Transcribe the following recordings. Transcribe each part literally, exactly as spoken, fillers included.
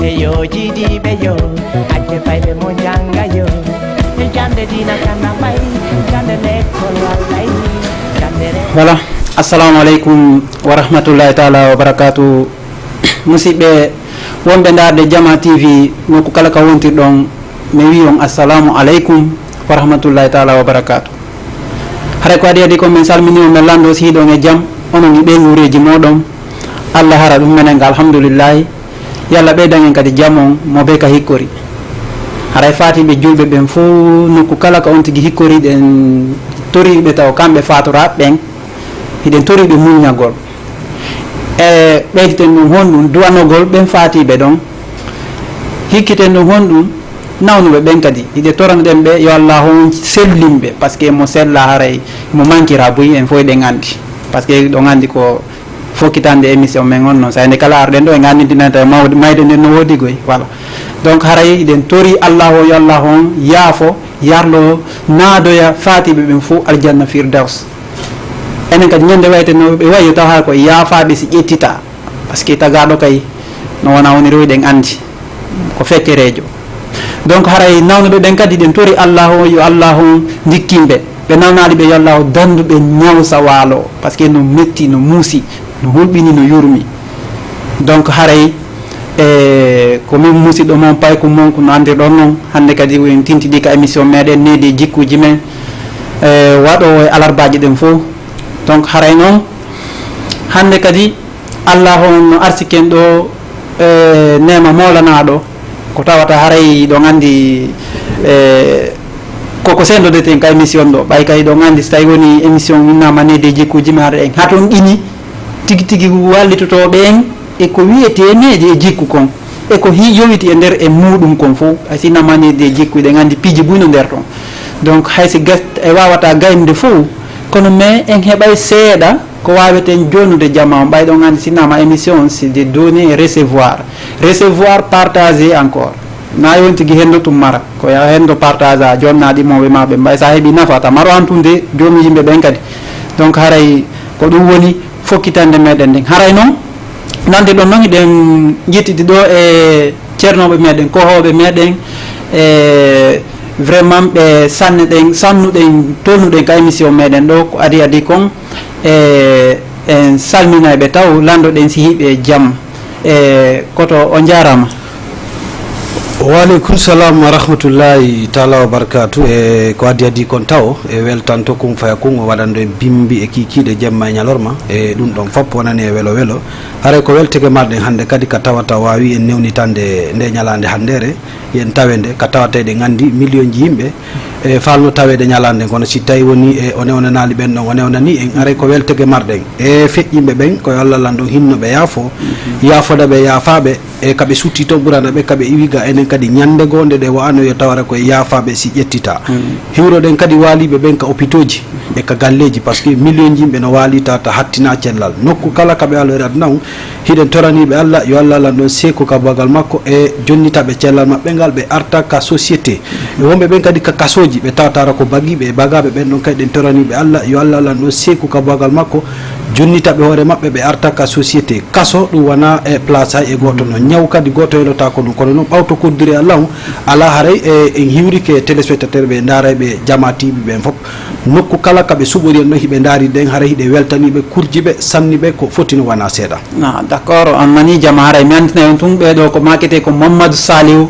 Yo jiidiiɓe yo, acce fayɓe mo jannga yo. E jannde diina kana fay, jannde lekkol wallay, jannde re- Voilà. Assalamu aleykum wa rahmatullahi taala wa barakatuh. Musidɓe wonɓe ndaarde Jama T V, nokku kala ka wontirɗon, mi wi on assalamu aleykum wa rahmatullahi taala wa barakatuh. Haray ko adi adi ko min salmini on, min lanndo si hiɗon e jam, onon e ɓeyguureeji mooɗon. Allah hara ɗum menen ka, alhamdulillahi. Yalla ɓeydan en kadi jam on mo bee ka hikkori. Haray faatiiɓe juulɓe ɓen fow, nokku kala ka on tigi hikkori, ɗen toriiɓe taw kamɓe faatoraaɓe ɓen, hiɗen toriiɓe muññagol. E ɓeyditen ɗum honɗum? Duwanogol ɓen faatiiɓe ɗon. Hikkiten ɗum honɗum? Nawnuɓe ɓen kadi, hiɗe toranoɗen ɓe yo Allah on sellin ɓe, parce que mo sella haray mo mankira buy, en fof eɗen anndi. Parce que ɗon anndi ko fokkitande émission men on noon, so nde kala arɗen ɗo en anndintinanta mawde mayde nden no woodi goy, voilà. Donc haray hiɗen tori Allah o, yo Allah on yaafo, yarlo, naadoya faatiiɓe ɓen fof aljanna firdaws. Enen kadi ñande wayte no ɓe wayi yo taw hara ko yaafaaɓe si ƴettita. Parce que tagaaɗo kay no wona woni rewiɗen anndi ko feccereejo. Donc haray nawnuɓe ɓen kadi ɗen tori Allah o, yo Allah on ndikkinɓe. Ɓe nawnaali ɓe yo Allah o dandu ɓe ñawsa waalo. Parce que no metti, no muusi, no hulɓini, no yurmi. Donc haray e ko min musiɗɗo mon payku mon ko no anndirɗon noon. Hannde kadi en tintiɗi ka émission meɗen needi e jikkuuji men, e waɗo e alarbaaji ɗen fof. Donc haray noon hannde kadi Allah on no arsiken ɗo e neema moolanaaɗo, ko tawata haray ɗon anndi e koko sendodeten ka émission ɗo. Ɓay kay ɗon anndi so tawi woni émission innama needi e jikkuuji men, haray en haton ɗini tigi tigi wallitotooɓe en e ko wiyetee needi e jikku kon, e ko hi- yowiti e nder e muuɗum kon fof. Hay si innama needi e jikku, ɗen anndi piiji buy no nder ton. Donc hay si gas- e wawata gaynde fof, kono mais en heɓay seeɗa ko waweten jonnude jama on. Ɓay ɗon anndi si innama émission on, c'est de donner et recevoir. Recevoir, partager encore. Na yon tigi hendo tum mara. Ko ya hendo partage a jonna ɗimoɓe ma ɓe. Ɓay sa heɓi nafa, ta maro antunde joomi yimɓe ɓen kadi. Donc haray ko ɗum woni fokkitande meɗen nden. Haray noon, nande ɗon noon, hiɗen jittidi ɗo e ceernooɓe meɗen, kohooɓe meɗen, e vraiment ɓe sanne ɗen, sannuɗen, tolnuɗen ka émission meɗen ɗo, ko adi adi kon, e en salminay ɓe taw, lanndo ɗen si hiɓe jam. E koto, on njaaraama. Waaleykum salam wa rahmatullahi taala wa barakatu. E ko addi addi kon taw, e weltanto kun faya kun, o waɗanɗo en bimbi e kiikiiɗe jemma e ñalorma, e ɗum ɗon fop wonani e welo welo. Haray ko weltege marɗen hannde kadi ka tawata waawi en newnitande nde ñalaande hanndeere, yen tawe nde ka tawata eɗen anndi miliyonji yimɓe e falno taweede ñalaande nden, kono si tawi woni e o newnanaali ɓen ɗon, o newnani en, haray ko weltege marɗen. E feƴƴinɓe ɓen, ko yo Allah lan ɗon hinno ɓe yaafo, yaafoda ɓe yaafaaɓe, e ka ɓe sutti to ɓurana ɓe ka ɓe iwi ga. Enen kadi ñande goo nde ɗe wa'ano yo tawara koye yaafaaɓe si ƴettita. Hiwroɗen kadi waaliiɓe ɓen ka opitooji e ka galleeji, parce que miliyonji yimɓe no waali tata hattina cellal. Nokku kala ka ɓe alori aduna on, hiɗen toraniiɓe Allah, yo Allah lan ɗon seeku ka baagal makko e jonnita ɓe cellal maɓɓe ngal, ɓe arta ka société. E wonɓe ɓen kadi ka kasooji, ɓe tawtara ko bagiiɓe e bagaaɓe ɓen ɗon kadi, ɗen toraniiɓe Allah, yo Allah lan ɗon seeku ka baagal makko, jonnita ɓe hoore maɓɓe, ɓe arta ka société. Kaso ɗum wona e place hay e gooto noon. Ñaw kadi gooto helotaako ɗum. Kono noon ɓawto kodduri e Allah on, alaa haray e en hiwrike téléspectateur ɓe ndaarayɓe Jama T V ɓen fof. Nokku kala ka ɓe suɓori en ɗon, hiɓe ndaari ɗen, haray hiɗe weltani ɓe, kurji ɓe, sanni ɓe, ko foti no wona seeɗa. Ah, d'accord, on nani jama, haray mi anndinay on tun, ɓee ɗoo ko maaketee ko Mamadou Saliou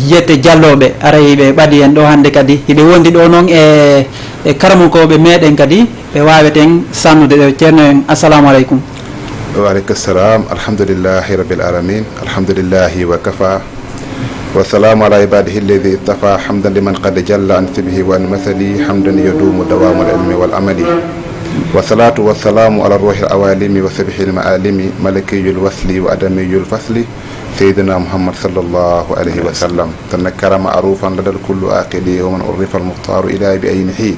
Yete Diallo ɓe, haray ɓe ɓadi en ɗoo hannde kadi. Hiɓe wondi ɗoo noon e, e karamokooɓe meɗen kadi, ɓe waaweten sannude ɗoo. Ceerno en, assalamu aleykum. Wa aleykum salam, alhamdulillahi rabbil alamin, alhamdulillahi wa kafa. والسلام على عباده الذي اصطفى، حمدا لمن قد جل عن سبه وعن مثله، حمدا يدوم دوام العلم والعمل. والصلاة والسلام على الروح العوالم وسبح المعالم، ملكي الوصل وأدمي الفصل، سيدنا محمد صلى الله عليه وسلم. تنكر معروفا لدى الكل عاقل، ومن عرف المختار إلى بعينه.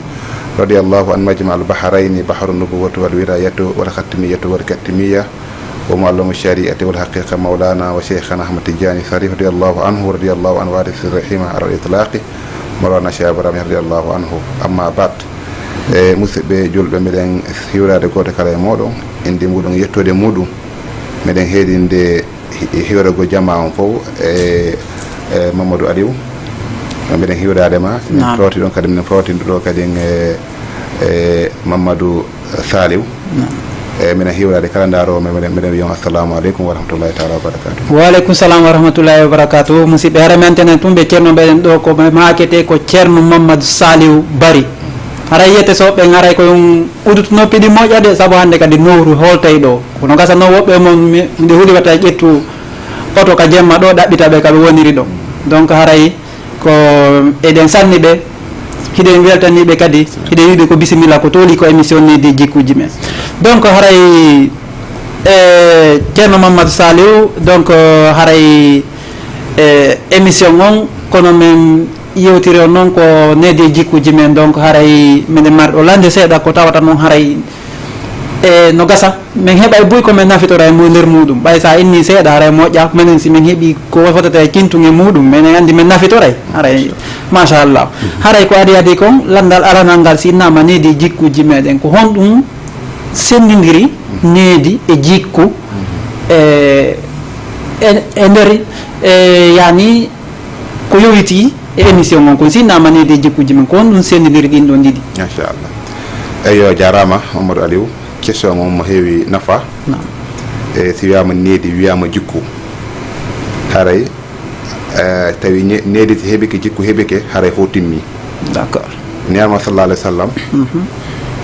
رضي الله عن مجمع البحرين، بحر النبوة والولاية والختمية والكتمية، ومعلم الشريعة والحقيقة مولانا وشيخنا أحمد تجاني الشريف رضي الله عنه، ورضي الله عن وارث سرهما على الإطلاق مولانا شيخ إبراهيم رضي الله عنه. أما بعد. E musidɓe julɓe, meɗen hiwraade gooto kala e mooɗon, innde muuɗum, yettoode muuɗum. Meɗen heedinde hiwragol jamaa on fof e, e Mamadou Aliou. Mbiɗen hiwraade ma. Min Naam. Fawti ɗon kadi, minen fawtindu ɗo kadi e, e Mamadou Saliou. Naam. E minen hiwraade kala ndaaroowo men, mbiɗen, mbiɗen wiya on assalamu aleykum wa rahmatullahi taala wa barakatuh. Wa aleykum salam wa rahmatullahi wa barakatuh. Musidɓe, hara mi antenen tun ɓe Ceerno ɓeɗen ɗo ko ɓe maakete ko Ceerno Mamadou Saliou Bari. Haray yiyete so ɓe ngaray ko on udutu noppi ɗi moƴƴa de, sabu hannde kadi nowru holtay ɗo. Kono gasa noon woɓɓe mon mi-, miɗo huli wata ƴettu oto ka jemma ɗo ɗaɓɓita ɓe ka ɓe woniri ɗo. Donc haray ko eɗen sanni ɓe, hiɗen weltani ɓe kadi, hiɗen wiɓe ko bisimilla ko tooli ko émission Needi Jikkuuji Men. Donc haray e Ceerno Mamadou Saliou, donc haray e émission on kono men yewtiri on noon ko Needi Jikkuuji Men, donc haray meɗen mari ɗo lande seeɗa ko tawata noon haray e no gasa men heɓay buy ko men nafitora e mu-, nder muɗum. Ɓay sa inni seeɗa haray moƴƴa, menen si men heɓi ko fotata e kintuŋe muɗum, menen anndi men nafitoray. Haray, machallah. Haray ko adi adi kon, lanndal aranal ngal si innama Needi Jikkuuji Meɗen, ko honɗum senndindiri needi e jikku e, e, e nder, e, yani, ko yowiti e émission on kon, si innama Needi e Jikkuuji Men, ko honɗum senndindiri ɗin ɗon ɗiɗi? Machallah. Eyyo, jaaraama, Mamadou Aliou. Question on mo heewi nafa. Naam. E, si wiyaama needi, wiyaama jikku. Haray, e, tawi ne-, needi si heɓike, jikku heɓike, haray fof timmi. D'accord. Niyama sallallahu alayhi wa sallam, Mhm.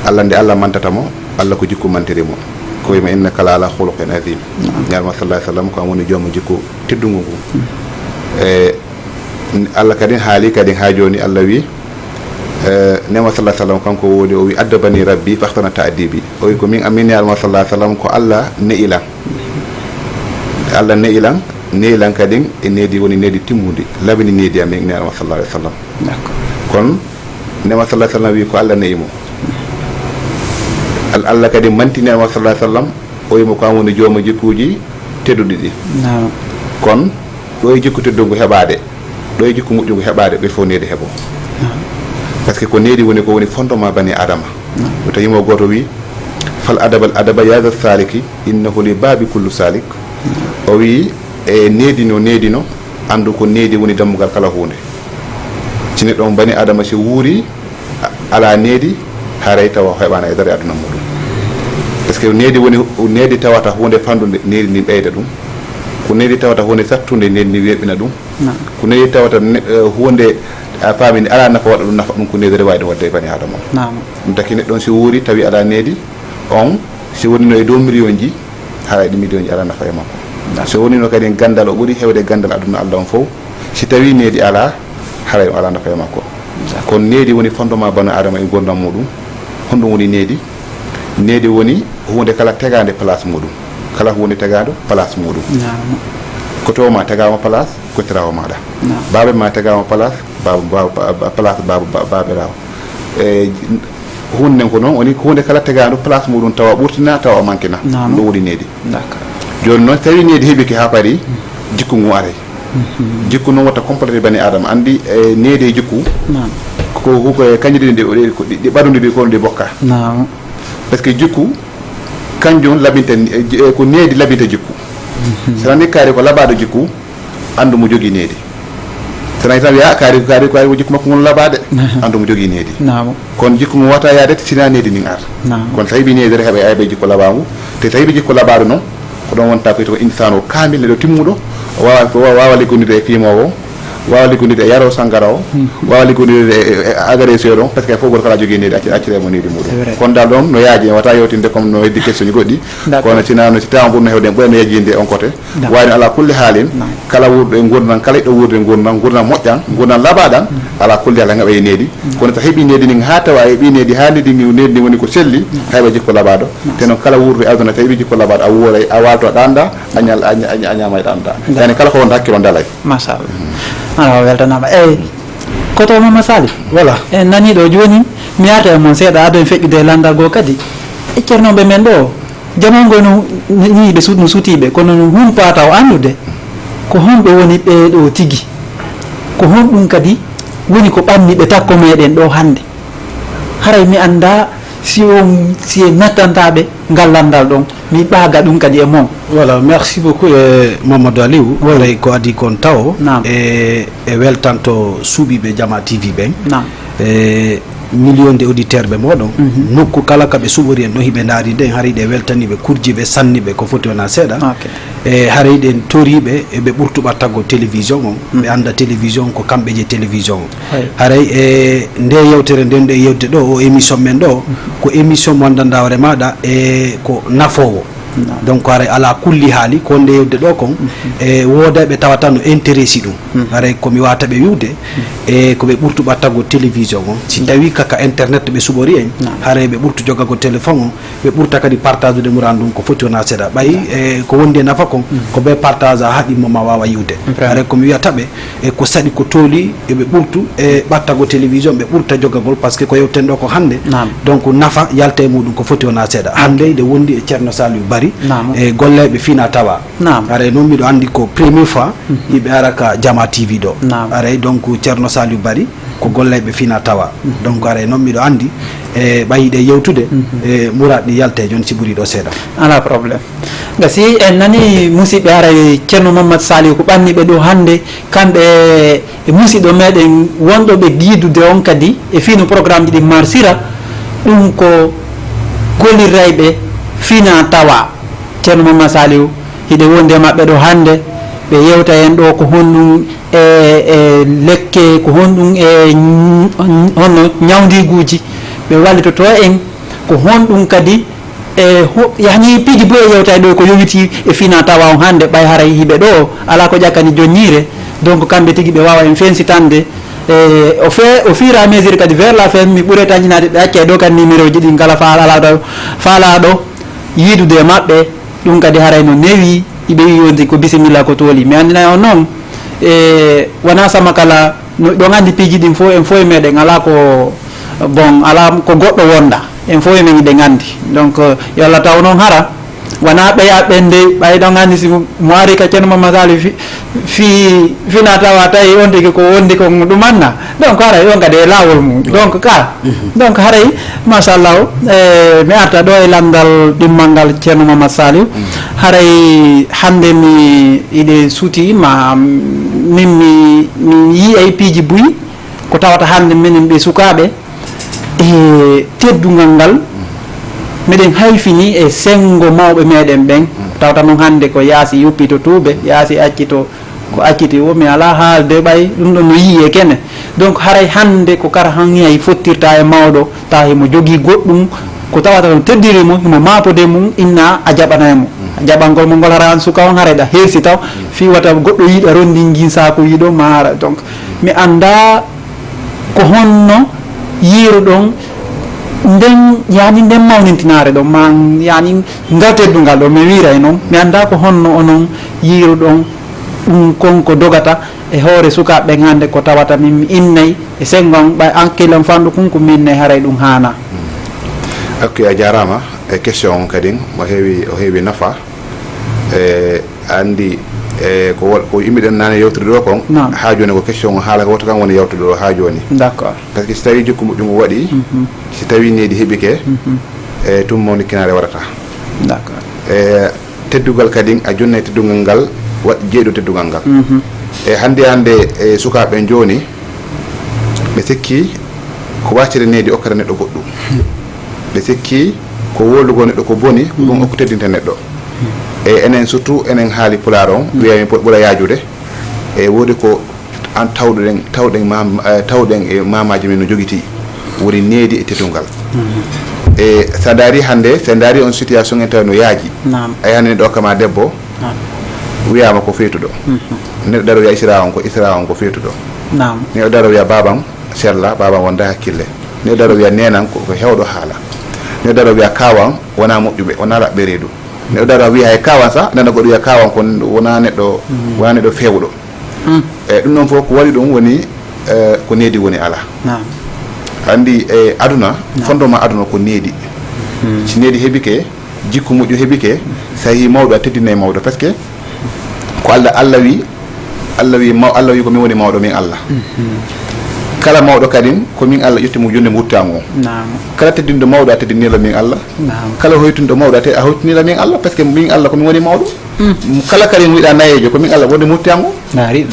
Allah nde Allah mantata mo, Allah ko jikku mantiri mo. Ko wiima, "Innaka la ala khuluqin azim." Naam. Niyama sallallahu alayhi wa sallam, ko an woni jooma jikku teddungu ngu. E, Allah kadi haali kadi ha jooni, Allah wi, e, Niyama sallallahu alayhi wa sallam, kanko woni, o wi, "Addabani Rabbi fa ahsana ta'dibi." O wi, "Ko min, amin Niyama sallallahu alayhi wa sallam, ko Allah ne'ilan." Allah ne'ilan, ne'ilan kadi e needi woni needi timmundi, labini needi amin Niyama sallallahu alayhi wa sallam. D'accord. Kon Niyama sallallahu alayhi wa sallam wi ko Allah ne'i mo. Al-, Allah kadi manti Niyama sallallahu alayhi wa sallam, o wi mo ko an woni jooma jikkuuji tedduɗi ɗi. Naam. Kon ɗo e jikku teddungu heɓaade, ɗo e jikku moƴƴungu heɓaade, ɓe fof needi heɓo. Naam. Parce que ko needi woni ko woni fondement bani Adama. Naam. Ko tawi mo gooto wi, "Fal adaba al adaba ya za saliki, innahu li babi kullu salik." O wi, e needi no, needi no, anndu ko needi woni dammugal kala huunde. Si neɗɗo on bani Adama si wuuri, a-, alaa needi, haray tawa o heɓaana e dara e aduna muɗum. Parce que needi woni, needi tawata huunde fanndude, needi ndin ɓeyda ɗum. Ko needi tawata huunde sattunde, needi ndin weeɓina ɗum. Naam. Ko needi tawata ne-, eh, huunde a faami nde alaa nafa waɗa ɗum nafa, ɗum ko needi wawi ɗum waɗde e bani Adama. Naam. Ɗum taki neɗɗo on si wuuri tawi alaa needi, on si wonino e dow million ji, haray ɗi million ji alaa nafa e makko. Naam. So wonino kadi ganndal o ɓuri heewde ganndal aduna Allah on fof, si tawi needi alaa, haray o alaa nafa e makko. Naam. Kono needi woni fondement bani Adama e nguurndam muɗum. Honɗum woni needi? Needi woni huunde kala tegaande place muɗum. Kala huunde tegaande place muɗum. Naam. Koto ma tegaama place, kottiraawo maaɗa. Naam. Baabe ma tegaama place, baaba, baaba, ba-, place baaba, ba-, baabiraawo. E, huunde nden ko noon woni huunde kala tegaande place muɗum tawa ɓurtina, tawa mankina. Naam. Ɗum woni needi. D'accord. Jooni noon, so tawi needi heɓike haa paari, jikku ngu aray. Mhm. Jikku noon watta complété bani Adama. Anndi, e, needi e jikku, Naam. ko, ko, ko e kañji ɗiɗi ɗi, ɗi, ɗi, ɗi ɓadondiri ko ɗi bokka. Naam. Parce que jikku, kanjum labinta, e, e, ko needi labinta jikku. Mhm. So a nani kaari ko labaaɗo jikku, anndu mo jogii needi. So a nani tan wiya, "Ah, kaari, kaari, kaari ko jikku makko ngon labaade." Anndu mo jogii needi. Naam. Kono jikku ngu wata yaade, sinaa needi ndin ar. Naam. Kono so a heɓii needi, aɗa heɓa aybe jikku labaangu. Te so a heɓii jikku labaaɗo noon, ko ɗon wonta ko wiyetee ko insaanu kaamil, neɗɗo timmuɗo, waawa, waawa liggondude e fiimoowo, waawa liggondude e yaroowo sangara o, Hmm. waawa liggondude e, e, e agresseur o, parce que fof gooto kala jogii needi, acci-, acciree mo needi muɗum. C'est vrai. Kono dal ɗon no yaaji, en wata yewtinde comme no heddi question ji goɗɗi. D'accord. Kono sinaa no si tawa ɓurno heewde en ɓurno yejjinde on côté. D'accord. Wayno ala kulli haalin, Naam. kala wuurɗo e nguurndam, kala yiɗɗo wuurde nguurndam, nguurndam moƴƴam, nguurndam labaaɗam, ala kulli haal a ngaɓay needi. Naam. Kono so a heɓii needi ndin haa tawa a heɓii needi haa needi ndin, needi ndin woni ko selli, Naam. hayɓa jikku labaaɗo. Naam. Te noon kala wuurɗo e aduna, so a heɓii jikku labaaɗo, a wuuray, a waalto, a ɗaanɗa, a ñal-, a ña-, a ñaama e ɗaanɗa. D'accord. Yani kala ko wonta hakkille on dalay. Machallah. Awa, weltanaama. Eyyi, koto Mama Sali. Voilà. En nanii ɗo jooni, mi arta e mon seeɗa, ado en feƴƴude e lanndal goo kadi. E ceernooɓe men ɗo, jamaa ngoo no, no yiiɓe su-, no sutiiɓe, kono no humpaa taw anndude ko honɓe woni ɓee ɗoo tigi. Ko honɗum kadi woni ko ɓanni ɓe takko meɗen ɗo hannde. Haray mi anndaa Si on, si en nattantaa ɓe ngal lanndal ɗon, mi ɓaaga ɗum kadi e mon. Voilà, merci beaucoup, e Mamadou Aliou. Haray ko adii kon tawo e e weltanto suɓiiɓe Jama T V ɓen. E million de auditeur ɓe mooɗon. Nokku kala ka ɓe suɓori en ɗon, hiɓe ndaari nden, haray ɗe weltani ɓe, kurji ɓe, sanni ɓe ko foti wona seeɗa. E haray ɗen toriiɓe, eɓe ɓurtu ɓattagol télévision on, ɓe annda télévision ko kamɓe je télévision on. Haray e nde yewtere nden, ɗo e yewte ɗo, o émission men ɗo, ko émission mo anndanɗaa hoore maaɗa e ko nafoowo. Donc haray alaa kulli haali, ko nde yewte ɗo kon, e wooda ɓe tawata no intéressé ɗum. Haray ko mi waawata ɓe wiwde, e ko ɓe ɓurtu ɓattagol télévision on. Si tawi ka, ka internet ɓe suɓori en, haray ɓe ɓurtu jogagol téléphone on, ɓe ɓurta kadi partage'ude muran ndun ko foti wona seeɗa. Ɓay e ko wondi e nafa kon, ko ɓe partage a haɗi mo ma waawa yiwde. Haray ko mi wiyata ɓe, e ko saɗi ko tooli, eɓe ɓurtu e ɓattagol télévision, ɓe ɓurta jogagol, parce que ko yewten ɗo ko hannde. Donc nafa yalta e muɗum ko foti wona seeɗa. Hannde nde wondi e Ceerno Saliou Bari, e golleeɓe fina tawa. Haray noon miɗo anndi ko premier fois hiɓe ara ka Jama T V ɗo. Haray donc Ceerno Saliou Bari ko golleeɓe fina tawa. Donc haray noon miɗo anndi e ɓay hiɗe yewtude, e muraad ɗi yalta e jooni si ɓuri ɗo seeɗa. Alaa problème. Gasi en nani musiɓɓe, haray Ceerno Mamadou Saliou ko ɓanni ɓe ɗo hannde, kamɓe e musiɗɗo meɗen wonɗo ɓe giidude on kadi e fii no programme ji ɗin marsira, ɗum ko gollirayɓe fina tawa. Ceerno Mamadou Saliou hiɗe wondi e maɓɓe ɗo hannde, ɓe yewta en ɗo ko honɗum e, e lekke, ko honɗum e ñ-, ñ-, hono ñawndiiguuji, ɓe wallitoto en ko honɗum kadi e ho-, yani piiji buy e yewta e ɗo ko yowiti e fina tawa on hannde, ɓay haray hiɓe ɗo alaa ko ƴakkani jonñiire. Donc kamɓe tigi ɓe waawa en fensitande e au fe-, au fur et à mesure kadi vers la fin mi ɓuray tañinaade ɓe acca e ɗo kan numéro ji ɗin kala faalaaɗo, faalaaɗo yiidude e maɓɓe. Ɗum kadi haray no newi, iɓe wi yonti ko bisimilla ko tooli. Mi anndinay on noon, e wonaa sama kala, no, ɗon anndi piiji ɗin fof, en fof e meɗen alaa ko, bon, alaa ko goɗɗo wonda. En fof e men iɗen anndi. Donc, yo Allah taw noon hara, wonaa ɓeya ɓen dey, ɓay ɗon anndi si mo ari ka Ceerno Mamma Sali fi, fi, fina tawa tawi on tigi ko wondi kon ɗumanna. Donc, haray on kadi e laawol mum. Donc, ka, donc, haray, machallahu, e, mi arta ɗo e lanndal ɗimmal ngal Ceerno Mamma Saliou. Haray hannde mi iɗe suuti ma min mi, mi yi'ay piiji buy ko tawata hannde minen ɓe sukaaɓe e teddungal ngal meɗen hayfini e senngo mawɓe meɗen ɓen. Tawata noon hannde ko yaasi yuppi to tuube, yaasi acci to ko acciti o, mi alaa haalde ɓay ɗum ɗon no yii e kene. Donc haray hannde ko kara han hay fottirta e mawɗo, tawa himo jogii goɗɗum ko tawata no teddiri mo, himo maapode mum, inna a jaɓanay mo. A jaɓangol mo ngol hara an suka on haray ɗa hersi taw, fii wata goɗɗo yiiɗa rondingin saaku yiɗo maara. Donc mi anndaa ko honno yiiruɗon nden, yani nden mawnintinaare ɗon, ma yani ngal teddungal ɗon, mi wiiray noon, mi anndaa ko honno onon yiiruɗon ɗum kon ko dogata e hoore sukaaɓe ɓen hannde ko tawata min mi innay e senngo an ɓay an kilan fanɗu kun ko mi innay haray ɗum haana. Ok, a jaaraama e question on kadi o heewi, o heewi nafa. E a anndi e ko wol-, ko yimɓe ɗen naane yewtude ɗo kon, haa jooni ko question on haala ko woto kan woni yewtude ɗo haa jooni. D'accord. Parce que si tawii jikku moƴƴu ngu waɗii, si tawii needi heɓike, e tun mawnikinaare waɗata. D'accord. E teddungal kadi a jonnay teddungal ngal waɗ jeyɗo teddungal ngal. E hannde hannde e sukaaɓe jooni ɓe sikki ko waasere needi okkata neɗɗo goɗɗum. Ɓe sikki ko wowlugol neɗɗo ko boni, ko ɗum okku teddinta neɗɗo. E enen surtout enen haali pulaar on, wiya mi ɓura yaajude. E woodi ko an tawɗen, tawɗen mam-, eh, tawɗen e maamaaji men no jogitii. Woni needi e teddungal. E so a ndaari hannde, so a ndaari on situation en tawi no yaaji. Naam. Ay hannde neɗɗo okka ma debbo, wiyaama ko feetuɗo. Neɗɗo daro wiya isra on ko, isra on ko feetuɗo. Naam. Neɗɗo daro wiya baabam sella, baabam wonda hakkille. Neɗɗo daro wiya neenan ko, ko heewɗo haala. Neɗɗo daro wiya kaawan wonaa moƴƴuɓe, wonaa laɓɓe reedu. Neɗɗo daro wiya hay kaawan sah, nana goɗɗo wiya kaawan ko wonaa neɗɗo, wonaa neɗɗo feewɗo. E ɗum ɗon fof ko waɗi ɗum woni, eh, ko needi woni alaa. Naam. Anndi e aduna, fondement aduna ko needi. Si needi heɓike, jikku moƴƴu heɓike, so a yii mawɗo a teddinay mawɗo, parce que ko Allah, Allah wi, Allah wi maw-, Allah wi ko min woni mawɗo min Allah. Kala mawɗo kadi, ko min Allah ƴetti mo jonnde mo wuttango. Naam. Kala teddinɗo mawɗo, a teddinii la min Allah. Naam. Kala hoytunɗo mawɗo, a te-, a hoytinii la min Allah, parce que min Allah ko min woni mawɗo. Mm. Kala kadi mo yiɗa nayeejo, ko min Allah woni mo wuttango. Naari.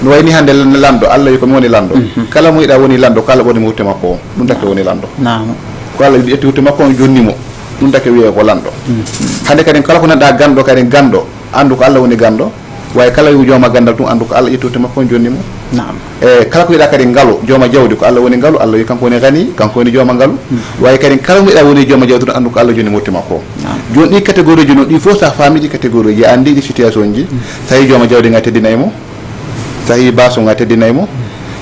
No wayni hannde lan-, lanɗo, Allah wi ko mi woni lanɗo. Mhm. Kala mo yiɗa woni lanɗo, kala woni mo wutte makko o. Ɗum takke woni lanɗo. Naam. Ko Allah ƴetti wutte makko on jonni mo. Ɗum takke wiyee ko lanɗo. Mhm. Hannde kadi kala ko nanɗa ganɗo kadi ganɗo, anndu ko Allah woni ganɗo. Way kala yo jooma gandal tun anndu ko Allah ƴetti wutte makko on jonni mo. Naam. E kala ko yiɗa kadi ngalu, jooma jawdi ko Allah woni ngalu, Allah wi kanko woni gani, kanko woni jooma ngalu. Mm. Way kadi kala mo yiɗa woni jooma jawdi tun anndu ko Allah jonni mo wutte makko. Naam. Joni ɗi catégorie ji no ɗi fof sa faami ɗi catégorie ji, a anndi ɗi situation ji. Mm. Sa yi jooma jawdi nga teddinay mo. Sa yi baaso nga teddinay mo.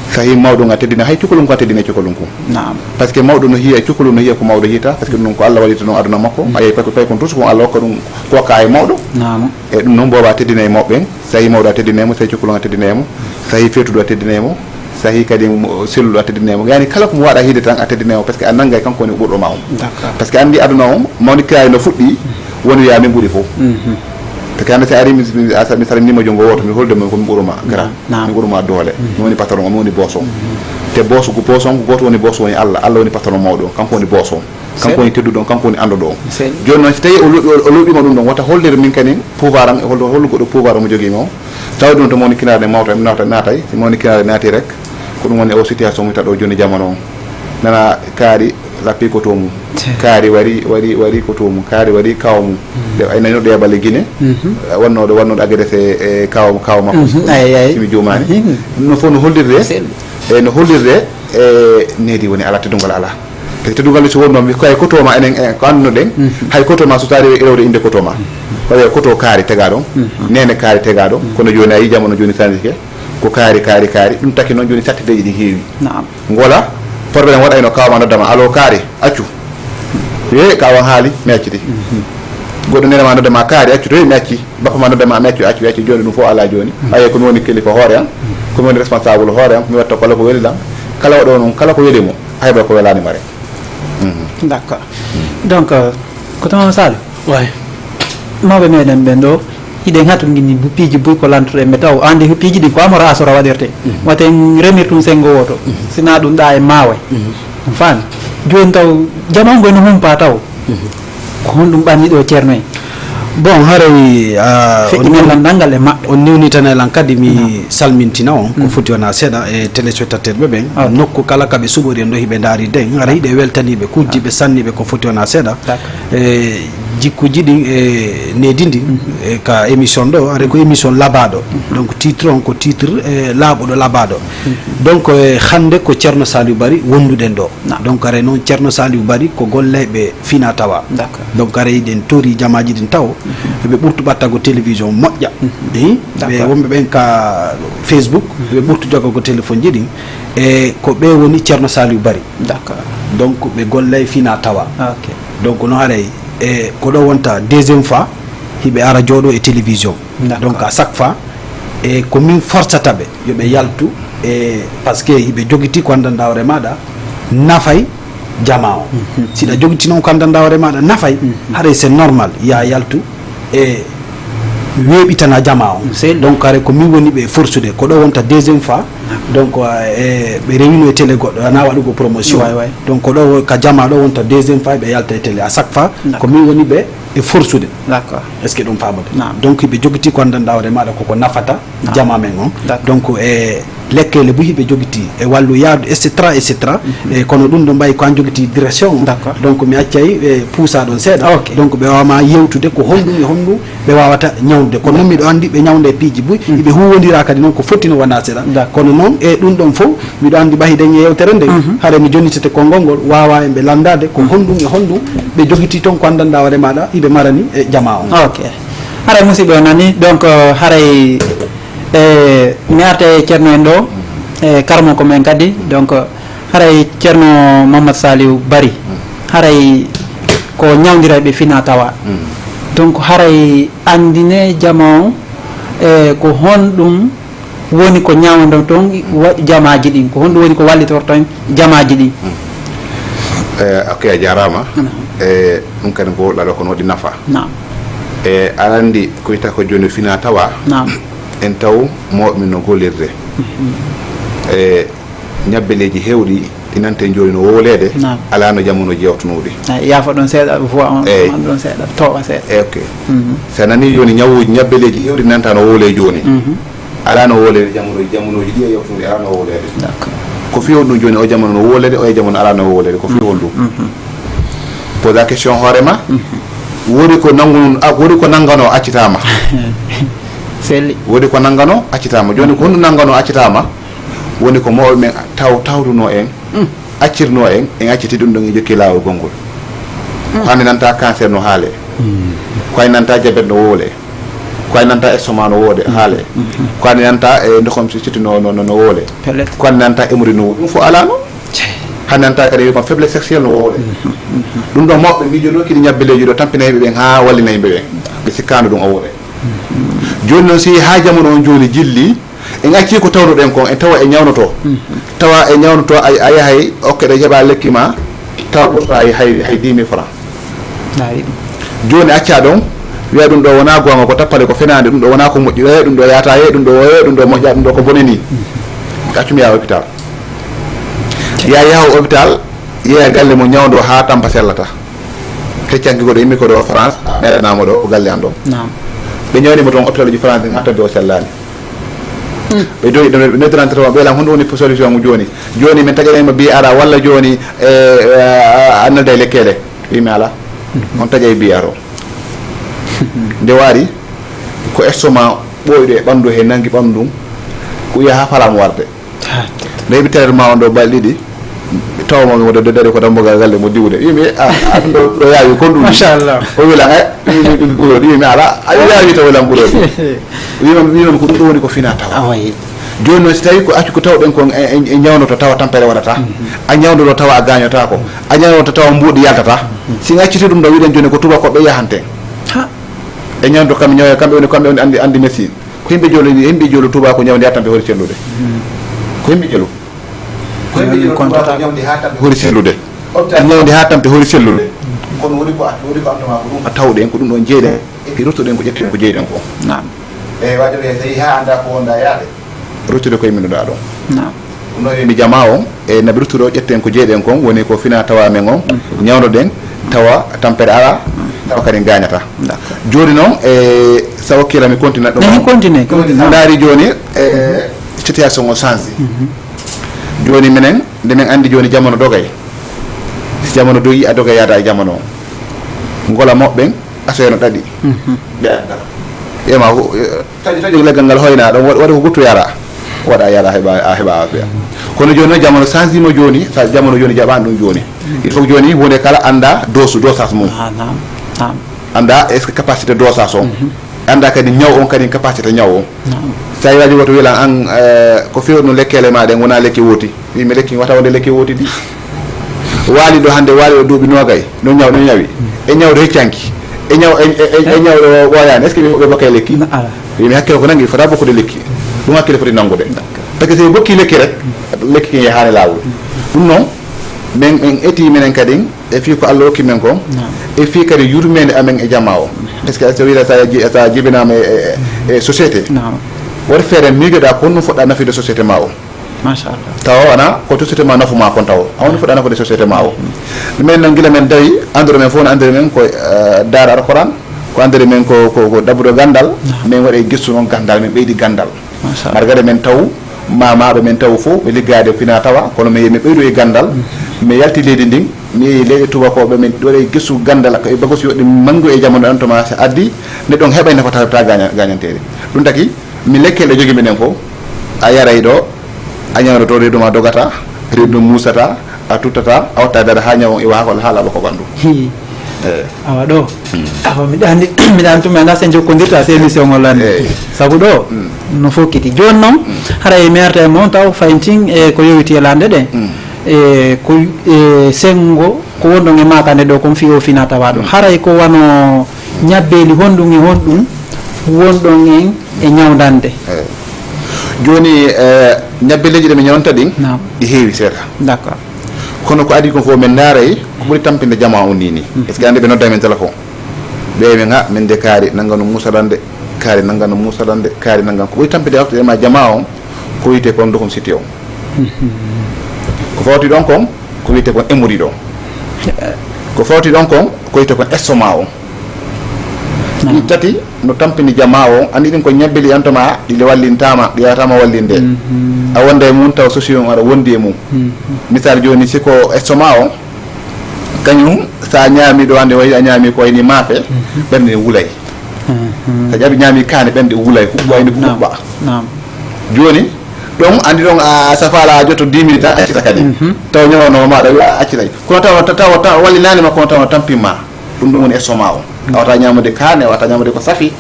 Sa yi mawɗo nga teddinay, hay cukalon ko a teddinay cukalon ko. Naam. Parce que mawɗo no hiya e cukalon no hiya ko mawɗo hita, parce que ɗum ko Allah waɗi to ɗum aduna makko. Mm. A yehi pay ko, pay kon tous ko Allah hokka ɗum ko hokka e mawɗo. Naam. E ɗum noon booba a teddinay mawɓe ɓen, sa yi mawɗo a teddinay mo, sa yi cukalon a teddinay mo, sa yi feetuɗo a teddinay mo, sa yi kadi mo-, selluɗo a teddinay mo. Yani kala ko mo waɗa hiide tan a teddinay mo, parce que a nanngay kanko woni ɓurɗo ma on. D'accord. Parce que anndi aduna on, mawnikiraaɗo no fuɗɗi, woni wiya min ɓuri fof. Mhm. Parce que hannde si a ari, mi, mi, a sa-, mi salminima junngo wooto, mi holde mo ko mi ɓuruma, gara. Naam. Mi ɓuruma doole. Mhm. Mi woni patron, mi woni boss on. Mhm. Te boss ko boss on, ko gooto woni boss woni Allah. Allah woni patron mawɗo on, kanko woni boss on. Kanko woni tedduɗo on, kanko woni annduɗo on. Sel. Jooni noon, si tawii o luuɓi, o, o luuɓiima ɗum ɗon, wata hollir min kanin pouvoir am, e hol, hol goɗɗo pouvoir mo jogiimi o. Tawi ɗum to mawnikinaare mawta, mi nawta, naatay. Si mawnikinaare naati rek, ko ɗum woni o situation mo wita ɗo jooni jamanu on. Nana kaari lappi ko to mum. Sel. Kaari wari, wari, wari ko to mum. Kaari wari kaw mum. Mm. Ɓe ay nani ɗo e balle Guinée. Mhm. Wonnooɗo, wonnooɗo Agadez e, e kaw, kaw makko. Mhm. Ay, ay. Si mi juumaani. Mhm. Ɗum ɗon fof no hollirde. Sel. E no hollirde, e needi woni alaa, teddungal alaa. Te teddungal so wonno mi koye koto ma enen, en ko anndunoɗen, mhm, hay koto ma so tawi rewde innde koto ma. Mhm. Ko wiye koto kaari tegaa ɗon, mhm, nene kaari tegaa ɗon, mhm, kono jooni a yii jamanu jooni sandike, ko kaari, kaari, kaari, ɗum taki noon jooni sattideeji ɗi heewi. Naam. Ngola, problème waɗayno kaw ma nodda ma, allo kaari, accu. He, kaw an haali, mi acciti. Mhm. Goɗɗo nene ma nodda ma kaari, accu, to mi acci. Bappa ma nodda ma, mi accu, accu, accu, jooni ɗum fof alaa jooni. Mm. Aye, ko mi woni kilifa hoore am, ko mi woni responsable hoore am, ko mi watta kala ko weli lan. Kala waɗo noon, kala ko weli mo, haybay ko welaani ma rek. Mhm. D'accord. Donc, euh, ko tama Saliou? Way. Mawɓe meɗen ɓen ɗo, hiɗen hatondini bu piiji buy ko lantoɗen ɓe taw. Andi ko piiji ɗin ko amora asora waɗirte. Mhm. Waten remir tun sengo woto. Mhm. Sina ɗum ɗa e mawe. Mhm. Fan. Jooni taw, jama on koy no humpa taw. Mhm. Ko honɗum ɓanni ɗo Ceerno en? Bon, haray, ah, o feƴƴinal niwni-, lanndal ngal e maɓɓe. On niwnitanay lan kadi mi, naam, salmintina on, ko, mm, foti wona seeɗa e téléspectateur ɓe ɓen. Ok. Nokku kala ka ɓe suɓori en ɗo hiɓe ndaari den. Haray, ah, hiɗe weltaniɓe, kujjiɓe, ah, sanniɓe ko foti wona seeɗa. D'accord. E jikkuji ɗin e needi ndin, mhm, e ka émission ɗo, haray ko émission labaaɗo. Mhm. Donc titre on ko titre, e laaɓuɗo labaaɗo. Mhm. Donc, e hannde ko Ceerno Saliou Bari wonduɗen ɗo. Naam. Donc, haray noon Ceerno Saliou Bari ko gollayɓe fina tawa. D'accord. Donc, haray eɗen tori jamaaji ɗin taw, mhm, ɓe ɓurtu ɓattago télévision moƴƴa. Mhm. Hi? Ɓe, d'accord, wonɓe ɓen ka Facebook, mhm, ɓe ɓurtu jogago téléphone ji ɗin. E ko ɓe woni Ceerno Saliou Bari. D'accord. Donc, ɓe gollay fina tawa. Ok. Donc, no haray, e ko ɗo wonta deuxième fois, hiɓe ara jooɗo e télévision. D'accord. Donc, à chaque fois, e ko min forcata ɓe, yo ɓe yaltu, e parce que hiɓe jogiti ko anndanɗa hoore maɗa, nafay jama o. Mhm. Si ɗa jogiti noon ko anndanɗa hoore maɗa, nafay, mhm, haray c'est normal, ya yaltu e weeɓitana jama o. Seydi. Donc, haray ko min woni ɓe forsude, ko ɗo wonta deuxième fois. D'accord. Donc, euh, e ɓe rewino e télé goɗɗo, ana waɗugo promotion. Way, way. Donc, ko ɗo ka jama ɗo wonta deuxième fois, ɓe yalta e télé. À chaque fois, d'accord, ko min woni ɓe e forsude. D'accord. Est-ce que ɗum faamode? Naam. Donc, hiɓe jogiti ko anndanɗa hoore maɗa koko nafata, naam, jama men on. D'accord. Donc, e lekkele bu hiɓe jogiti e wallu yaadu, et cetera, et cetera. Mhm. E kono ɗum ɗo mbayi ko an jogiti direction on. D'accord. Donc, mi accay, e, puusa ɗon seeɗa. Ok. Donc, ɓe wawama yewtude ko honɗum e honɗum ɓe wawata ñawdude. Kono noon miɗo anndi ɓe ñawnda e piiji buy, mhm, hiɓe huwondira kadi noon ko foti no wona seeɗa. D'accord. Kono noon e ɗum ɗon fof, miɗo anndi ɓay hiɗen e yewtere nde, mhm, haray mi jonnitete konngol ngol, waawa en ɓe lanndaade ko, mhm, honɗum e honɗum ɓe jogiti toon ko anndanɗaa hoore maaɗa, hiɓe marani e jamaa on. Ok. Haray musidɓe on nani, donc, euh, haray, e, mi arta e Ceerno en ɗo, e, karamoko men kadi, donc, haray Ceerno Mamadou Saliou Bari, haray ko ñawndirayɓe fina tawa. Mm. Donc, haray anndine jamaa on, e, ko honɗum woni ko ñaawndon toon wa-, jamaaji ɗin? Ko honɗum woni ko wallitorton jamaaji ɗin? Mm. Eh, ok, a jaaraama. Naam. Eh, ɗum kadi ko laɗo ko no waɗi nafa. Naam. Eh, aɗa anndi ko wiyata ko jooni fina tawa. Naam. En taw mawɓe no gollirde. Mhm. Eh, Ñabbeleeji heewɗi ɗi nanten jooni no wowleede, Naam. alaa no jamanooji yawtunoo ɗi. Ay, yaafa ɗon seeɗa, voix on Eey. man ɗon seeɗa, tooɓa seeɗa. Eey, ok. Mhm. So a nanii jooni ñawuuji, ñabbeleeji heewɗi nantaa no wowlee jooni. Mhm. Alaa no wowleede jamanooji, jamanooji ɗi e yawtunoo ɗi alaa no wowleede. D'accord. Ko fii honɗum jooni o jamanu no wowleede, o e jamanu alaa no wowleede, ko fii honɗum? Mhm. Pose la question hoore ma. Mhm. Woodi ko nanngu-, a, woodi ko nannganoo accitaama. Selli. Woodi ko nannganoo accitaama. Jooni ko honɗum nannganoo accitaama? Woni ko mawɓe men taw-, tawtunoo en, accirnoo en, en acciti ɗum ɗon, en jokki laawol gonngol. Ko hannde nanta cancer no haalee. Ko hannde nanta jabet no wowlee. Ko hannde nanta estomac no woode, haalee. Ko hannde nanta e ndokkam si siti no, no, no, no wowlee. Pellet. Ko hannde nanta hémorroïde no wowlee. Ɗum fof alaano. Hannde nanta kadi wiya ko faiblesse sexuelle no wowlee. Ɗum ɗon mawɓe miijono kadi ñabbeleeji ɗo tampina yimɓe ɓen haa wallina yimɓe ɓen. Ɓe sikkaano ɗum o wowlee. Jooni noon si haa jamanu on jooni jilli, en accii ko tawnuɗen kon, en tawa e ñawnoto. Tawa e ñawnoto, a, a yahay, okke ɗo heɓa lekki ma, tawa ɓurta hay, hay, hay dix mille francs. Ayi. Jooni accaa ɗon, wiya ɗum ɗo wonaa goonga, ko tappale, ko fenaande, ɗum ɗo wonaa ko moƴƴi, ɗum ɗo yaata, ɗum ɗo woye, ɗum ɗo moƴƴa, ɗum ɗo ko bone ni. Accumi yaha hôpital. Ya yaha hôpital, yeeya galle mo ñawndo haa tampa sellata. Feccanki ko ɗo yimmi ko ɗo France, meɗanamo ɗo, ko galle an ɗo. Naam. Ɓe ñawni mo toon hôpital uji France ɗin haa tabi o sellaani. Ɓe dogi ɗo, ɓe noddirante toon, ɓe lan honɗum woni solution mo jooni. Jooni min taƴanay ma bi ara walla jooni, e, e, a, a nalday lekkele. Wi mi ala. On taƴay bi aro. Nde waari, ko estomac ɓooyɗo e ɓanndu he nangi ɓanndu ɗum, ko yaha haa falaama warde. Nde heɓi traitement on ɗo balɗe ɗiɗi, tawa mo wonde de dari ko dambugal galle mo diwde. Wi mi, a, a, ɗum ɗo, ɗo yaawi kon ɗum. Machallah. O wi lan, e, ɗum, ɗum, ɗum, ɗum, wi mi ala, a yaawi taw lan ɓurɗo. Wi man, wi man ko ɗum ɗo woni ko fina tawa. Awaye. Jooni noon si tawi ko accu ko tawɗen kon e, e, e ñawnoto tawa tampere waɗata. A ñawdoto tawa a gaañotaako. A ñawdoto tawa mbuuɗi yaltata. Si en acciti ɗum ɗo wiɗen jooni ko tubakoɓe yahanten. Ha. E ñawdo kamɓe ñaw-, kamɓe woni, kamɓe woni andi, andi médecine. Ko yimɓe jolo, yimɓe jolo Touba ko ñawdi haa tampi hori sellude. Ko yimɓe jolo. Ko yimɓe jolo Touba ko ñawdi haa tampi hori sellude. Ñawdi haa tampi hori sellude. Kono woni ko a, woni ko antama ko ɗum. A tawɗen ko ɗum ɗon jeyɗen. E ruttuɗen ko ƴetten ko jeyɗen ko. Naam. E waɗde ɓe tawi haa annda ko wonda yaade. Ruttude koye min ɗo ɗon. Naam. Ɗum ɗo wiymi jama on, e naɓe ruttuɗo ƴetten ko jeyɗen kon, woni ko fina tawa men on, ñawdoɗen, tawa tampere ala, tawa kadi gañata. D'accord. Jooni noon, e sa okkira mi continue ɗum. Ehe, continue, continue. Ndaari jooni, e situation o change. Jooni minen, nde min anndi jooni jamano dogay. Si jamano dogi, a dogay yaada e jamano o. Ngola moɓɓen, asoya no ɗaɗi. Ɓe adda. Ema, taƴo, taƴo leggal ngal hoyna ɗon, waɗi ko guttu yara. Waɗa yara heɓa, a heɓa afiya. Kono jooni noon jamano change ma jooni, sa jamano jooni jaɓani ɗum jooni. Il faut que jooni huunde kala annda dose, dosage mum. Ah, naam, naam. Annda est-ce que capacité dosage on. Annda kadi ñaw on kadi capacité ñaw on. Naam. Sa yi waji woto wilan an, eh, ko fewno lekkele ma ɗen wona lekki woti. Wi mi lekki wata wonde lekki woti ɗi. Waali ɗo hannde, waali ɗo duuɓi noogay, no ñaw, no ñawi. E ñawɗo heccanki. E ñaw, e, e, e, e ñawɗo ɓooyaani. Est-ce que ɓe, ɓe bokkay lekki? Na, ala. Wi mi hakkille ko nangi, fota bokkude lekki. Ɗum hakkille foti nanngude. D'accord. Parce que si ɓe bokki lekki rek, lekki kin yahaani laawol. Ɗum noon, min, min eti minen kadi, e fii ko Allah hokki men ko, Naam. e fii kadi yurmeende amen e jamaa o. Parce que so wiila sa ji-, sa jibinaama e, e, e société, Naam. waɗ feere miijoɗaa ko honno foɗɗa nafide société ma o. Machallah. Tawa wona ko société ma nafu ma kon taw. A woni foɗɗa nafude société ma o. Min noon gila men dawi, anndori men fof no anndori men ko, eh, daara Alquran, ko anndori men ko, ko, ko ɗaɓɓude ganndal. Naam. Min waɗi gestu noon ganndal, min ɓeydi ganndal. Machallah. Margade men taw, mamaɓe men taw fof, ɓe liggaade fina tawa, kono mi, mi ɓeydo e ganndal, mi yalti leydi ndin, mi yehi leyɗe tubakoɓe, min waɗi gestu ganndal, ko e bagos yoɗɗi manngu e jamanu ɗan toma so addi, neɗɗo on heɓay nafata ta gaña-, gañanteeri. Ɗum taki, mi lekkele jogi minen fof, a yaray ɗo, a ñawdoto, reedu ma dogata, reedu musata, a tuttata, a watta dara ha ñaw on iwa ha ko, ha laaɓa ko ɓanndu. Hi. Eh. Awa ɗo. Mm. Awa miɗa anndi, miɗa anndi tuma nda sen jokkondirta se émission o lanndi. Eh. Sabu ɗo, Mm. no fokkiti. Jooni noon, Mm. haray mi arta e mon taw fayntin e ko yowiti e lande ɗen. Mm. E ko, e senngo ko wonɗon e makande ɗo kon fi o fina tawa ɗo. Mm. Haray ko wano ñabbeeli honɗum e honɗum wonɗon en e ñawdande. Eh. Jooni, eh, ñabbeeleeji ɗe mi ñawnta ɗin, Naam. ɗi heewi seeɗa. D'accord. Kono ko adii kon fof, min ndaaray ko ɓuri tampinde jamaa on ni ni. Mhm. Est-ce que annde ɓe nodda men téléphone? Ɓe min, ha, min de kaari nannga no muusa ɗan de, kaari nannga no muusa ɗan de, kaari nannga. Ko ɓuri tampinde waktu e ma jamaa on, ko wiyetee kon dokum siti on. Ko fawti ɗon kon, ko wiyetee kon hémorroïde o. Ko fawti ɗon kon, ko wiyetee kon estomac o. Ɗi tati no tampini jamaa o, anndi ɗin ko ñabbe ɗi antoma, ɗi wallintaama, ɗi yawataama wallinde. A wonda e mum tawa sosi on aɗa wondi e mum. Misal jooni, si ko estomac o, kañum, sa ñaami ɗo, hannde wayi a ñaami ko wayni maafe, ɓernde ne wulay. Sa ƴaami ñaami kaane, ɓernde wulay, huɓɓa wayni ko huɓɓa. Jooni, ɗon anndi ɗon a safaala a jotto dix minutes, a accita kadi. Tawa ñawanoo ma, ɗa wiya a accitay. Kono tawa, tawa, tawa wallinaani ma, kono tawa tampin ma. Ɗum ɗum woni estomac o. A wata ñaamude kaane, a wata ñaamude ko safi.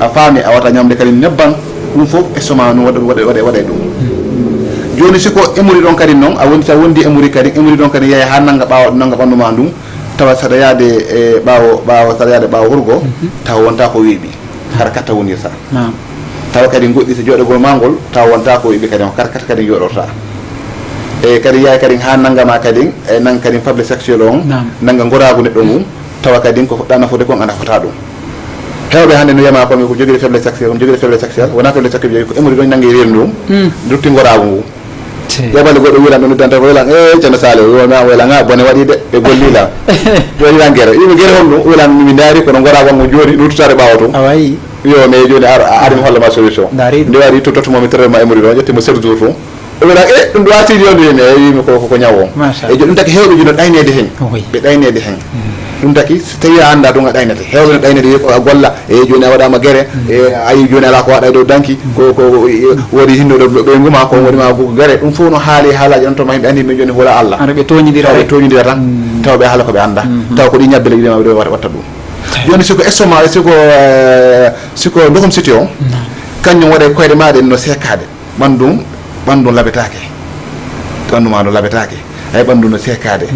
A faami, a wata ñaamude kadi nebban. Ɗum fof estomac no waɗa, waɗa, waɗa, waɗa e ɗum. Jooni, si ko hémorroïde ɗon kadi noon, a wondi, sa wondi hémorroïde kadi, hémorroïde ɗon kadi yahay haa nannga ɓaawo, nannga ɓanndu ma ndun. Tawa saɗa yaade e ɓaawo, ɓaawo, saɗa yaade ɓaawo hurgo, tawa wonta ko weeɓi. Hara katta wonirta. Tawa kadi goɗɗi so jooɗagol ma ngol, tawa wonta ko weeɓi kadi, on kar katta kadi jooɗorta. E kadi yahay kadi haa nannga ma kadi, e nannga kadi faible sexuel on, nannga ngoraagu neɗɗo ngun, tawa kadi ko fuɗɗa nafude kon ana fota ɗum. Heewɓe hannde no wiyama ko min ko jogiiɗo faible sexuel, ko jogiiɗo faible sexuel, wona faible sexuel, ko hémorroïde ɗon nanngi reedu ndum, rutti ngoraagu ngu. Ƴeeɓal goɗɗo wilan ɗum, iddanta ko wilan, "Eh, Ceerno Saalihu, wiwa mi an, wilan, ah, bone waɗi de, ɓe golli lan." Ɓe waɗi lan gere. Yimɓe gere honɗum? Wilan, "Mi ndaari kono ngoraagu ngu jooni, ruttitaade ɓaawo tun." A wayi. Yo, mais jooni ar, a ari mi holla ma solution. Ndaari ɗum. Nde waɗi to, tottu mo mi traitement hémorroïde o, ƴetti mo sept jours tun. O wilan, "Eh, ɗum ɗo arti jooni?" Wiimi, "Eh," wiimi, "ko, ko, ko ñaw o." Machallah. E jooni ɗum taki heewɓe jooni no ɗayneede hen. Ɓe ɗayneede hen. Ɗum taki, so tawii a anndaa ɗum, a ɗaynete. Heewɓe no ɗaynete, wiya ko a golla, e jooni a waɗaama gere, e a yii jooni alaa ko waɗa e dow danki, ko, ko, e, woodi hinnooɗo ɓe, ɓe nguma, ko waɗi ma ko gere. Ɗum fof no haali haalaaji ɗon, to ma yimɓe anndi yimɓe jooni hula Allah. Hara ɓe tooñidira rek. Tawa ɓe tooñidira tan, tawa ɓe haala ko ɓe anndaa. Tawa ko ɗi ñabbe le, ɗi ma ɓe watta ɗum. Jooni si ko estomac, si ko, eh, si ko ndukum siti o, kañum waɗa e koyɗe maaɗa no seekaade. Ɓanndu, ɓanndu labetaake. Ɓanndu ma ndu labetaake. Ay, ɓanndu no seekaade.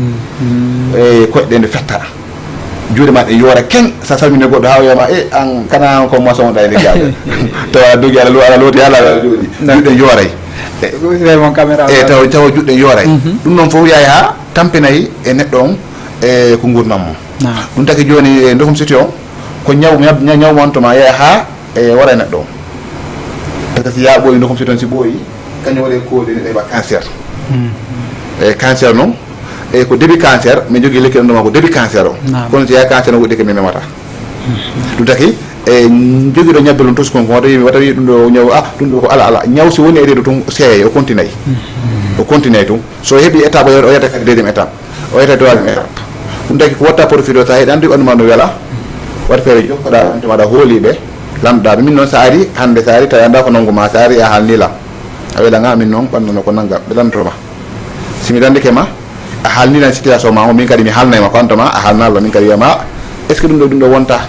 E koyɗe ɗe no fetta. Juuɗe ma ɗe yoora keŋ. Sa salmini goɗɗo haa o wiya ma, "E, an kana ko maçon ɗa e liggaaɓe." Tawa a dogi, aɗa lo-, aɗa looti, aɗa jooɗi. Juuɗe yooray. E tawa, tawa juuɗe yooray. Ɗum noon fof yahay haa tampinay e neɗɗo on, e ko nguurndam mum. Ɗum taki jooni, e ndokum siti o, ko ñaw, ñaw, ñaw mo on to ma yahay haa e wara e neɗɗo o. Parce que si yaa ɓooyi, ndokum si toon si ɓooyi, kañum waɗi e koode neɗɗo heɓa cancer. E cancer noon, e ko début cancer, min jogii lekki ɗum ɗo ma ko début cancer o. Kono si yaa cancer no woɗɗi ke min memata. Ɗum taki, e jogiiɗo ñabbe ɗum tosi kon, ko wata wiimi, wata wii ɗum ɗo ñaw, ah, ɗum ɗo ko ala, ala. Ñaw si woni e reedu tun, seeyay, o continay. O continay tun. So heɓi étape o, o yetta kadi deuxième étape. O yetta troisième étape. Ɗum taki ko watta profit o, sa heɗi anndi ɓanndu ma no wela. Waɗ feere jokkoɗa, on tuma aɗa hooli ɓe. Lanɗuɗa ɓe. Min noon sa ari, hannde sa ari, tawi annda ko nanngu ma, sa ari a haalni lan. A wela nga, min noon ɓanndu no ko nannga, ɓe lanndotoma. Si mi lanndike ma, a haalni lan situation ma o, min kadi mi haalnay ma ko an tuma, a haalna lan, min kadi wiyama, est-ce que ɗum ɗo, ɗum ɗo wonta?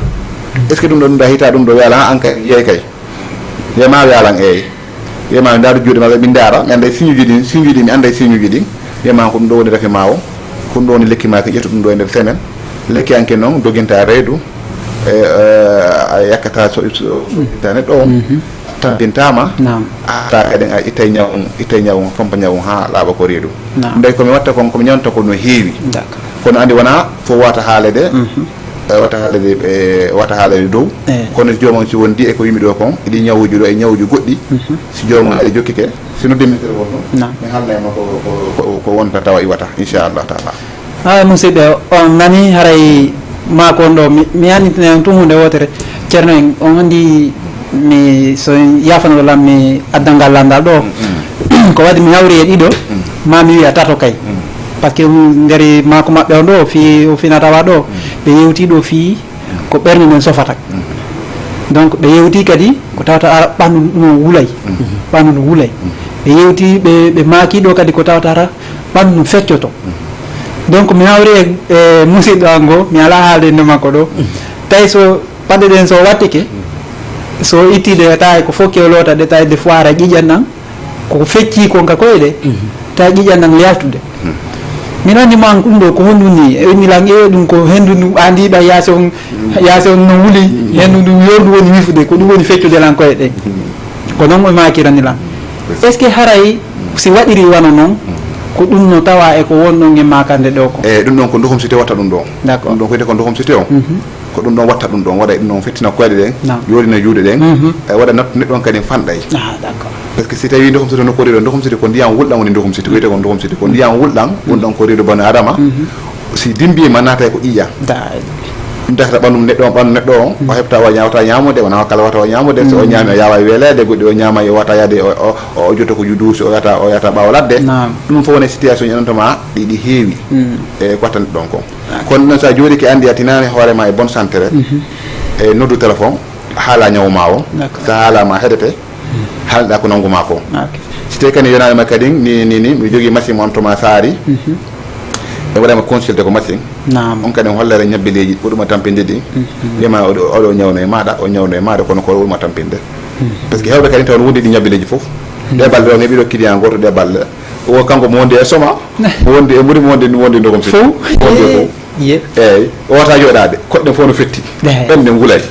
Est-ce que ɗum ɗo, ɗum ɗo hita, ɗum ɗo wela, an kay, yeey kay. Wiyama welan eey. Wiyama mi ndaara juuɗe maɓɓe, min ndaara, mi annday signe uji ɗin, signe uji ɗin, mi annday signe uji ɗin. Wiyama ko ɗum ɗo woni rafi ma o, ko ɗum ɗo woni lekki ma, ko ƴettu ɗum ɗo e nder semaine. Lekki an ke noon, doginta reedu, e, e, a yakkata so, so, so, so, neɗɗo o. Tampintaama, a arta kadi a ittay ñaw on, ittay ñaw on, fompa ñaw on haa laaɓa ko reedu. Ndey ko mi watta kon, ko mi ñawanta ko no heewi. Kono anndi wona fof wata haalede, e, wata haalede, e, wata haalede dow. Kono joomum si wondi e ko wimi ɗo kon, e ɗi ñawuji ɗo, e ñawuji goɗɗi, si joomum aɗa jokkike, si noddi min téléphone ɗum, mi haalnay ma ko, ko, ko, ko wonta tawa iwata, inchallah taala. Ah, musidɗo, on nani haray maako on ɗo, mi, mi annditine on tun huunde wootere. Ceerno en, on anndi mi, so yaafanoɗo lan mi addangal lanndal ɗo. Ko waɗi mi hawri e ɗiɗo, ma mi wiya tato kay. Parce que nder maako maɓɓe on ɗo, fii o finata wa ɗo, ɓe yewti ɗo fii ko ɓernde nden sofata. Donc ɓe yewti kadi ko tawata ara ɓanndu ɗum wulay. Ɓanndu no wulay. Ɓe yewti, ɓe, ɓe maaki ɗo kadi ko tawata ara ɓanndu no feccoto. Donc mi hawri e, e musidɗo an ngo, mi alaa haalde inde makko ɗo. Tawi so paɗe ɗen so wattike, so itti ɗe, tawi ko fof kewlota ɗe, tawi des fois ara ƴiƴan ɗan, ko fecci kon ka koye ɗe, tawi ƴiƴan ɗan yaltude. Min anndi ma ɗum ɗo ko honɗum ni? E mi lan, e ɗum ko hendu ndu andi ɓay yaasi on, yaasi on no wuli, hendu ndu yordu woni wifude, ko ɗum woni feccude lan koye ɗen. Ko noon o maakirani lan. Est-ce que haray si waɗiri wano noon, ko ɗum no tawa e ko won ɗon e maakande ɗo ko? E ɗum ɗon ko nduhum siti watta ɗum ɗo. D'accord. Ɗum ɗon ko wiyetee ko nduhum siti o. Ko ɗum ɗon watta ɗum ɗon, waɗa ɗum ɗon fettina koyɗe ɗen, Naam. Yooɗina juuɗe ɗen, Mhm. E waɗa nattude ɗon kadi fanɗay. Ah, d'accord. Parce que si tawi ndokum siti nokkuure ɗo, ndokum siti ko ndiyam wulɗam woni ndokum siti, wiyete ko ndokum siti, ko ndiyam wulɗam wulɗam ko reedu bani adama. Si dimbima naatay ko ƴiƴam. Da- Ɗum tawata ɓanndu neɗɗo on, ɓanndu neɗɗo on o heɓta, o ñaawata ñaamude, wona kala wata o ñaamude. So o ñaami o yaawa weeleede, goɗɗi o ñaama o wata yaade, o- o- o jotto ko duusi, o yata o yata ɓaawo ladde. Naam. Ɗum fof woni situation ji anantoma ɗi ɗi heewi. Mm. E ko wattanɗe ɗon kon. Kono noon so a jooɗike anndi a tinaani hoore ma e bonne santé rek, e noddu téléphone, haala ñawu ma o. D'accord. So a haalaama heɗete, haalɗa ko nanngu ma ko. Ok. Si tawi kadi yonaani ma kadi ni ni ni mi jogii machine mo antoma saari. E waɗama consulté ko machine. Naam. On kadi hollere ñabbeleeji ɓurɗuma tampinde ɗi. Wiyama oɗo oɗo ñawno e maaɗa, o ñawno e maaɗa, kono ko ɓurma tampinde. Parce que hewɓe kadi taw no wondi ɗi ñabbeleeji fof. Ɗe balɗe o heɓi ɗo client goto ɗe balɗe. O kanko mo wondi e soma, mo wondi e mburi, mo wondi mo wondi ndokom siti. Fow. Mo wondi e fow. Ye. Eyyi, o wata jooɗaade, koɗɗe fof no fetti. Ehe. Ɓen ne ngulay.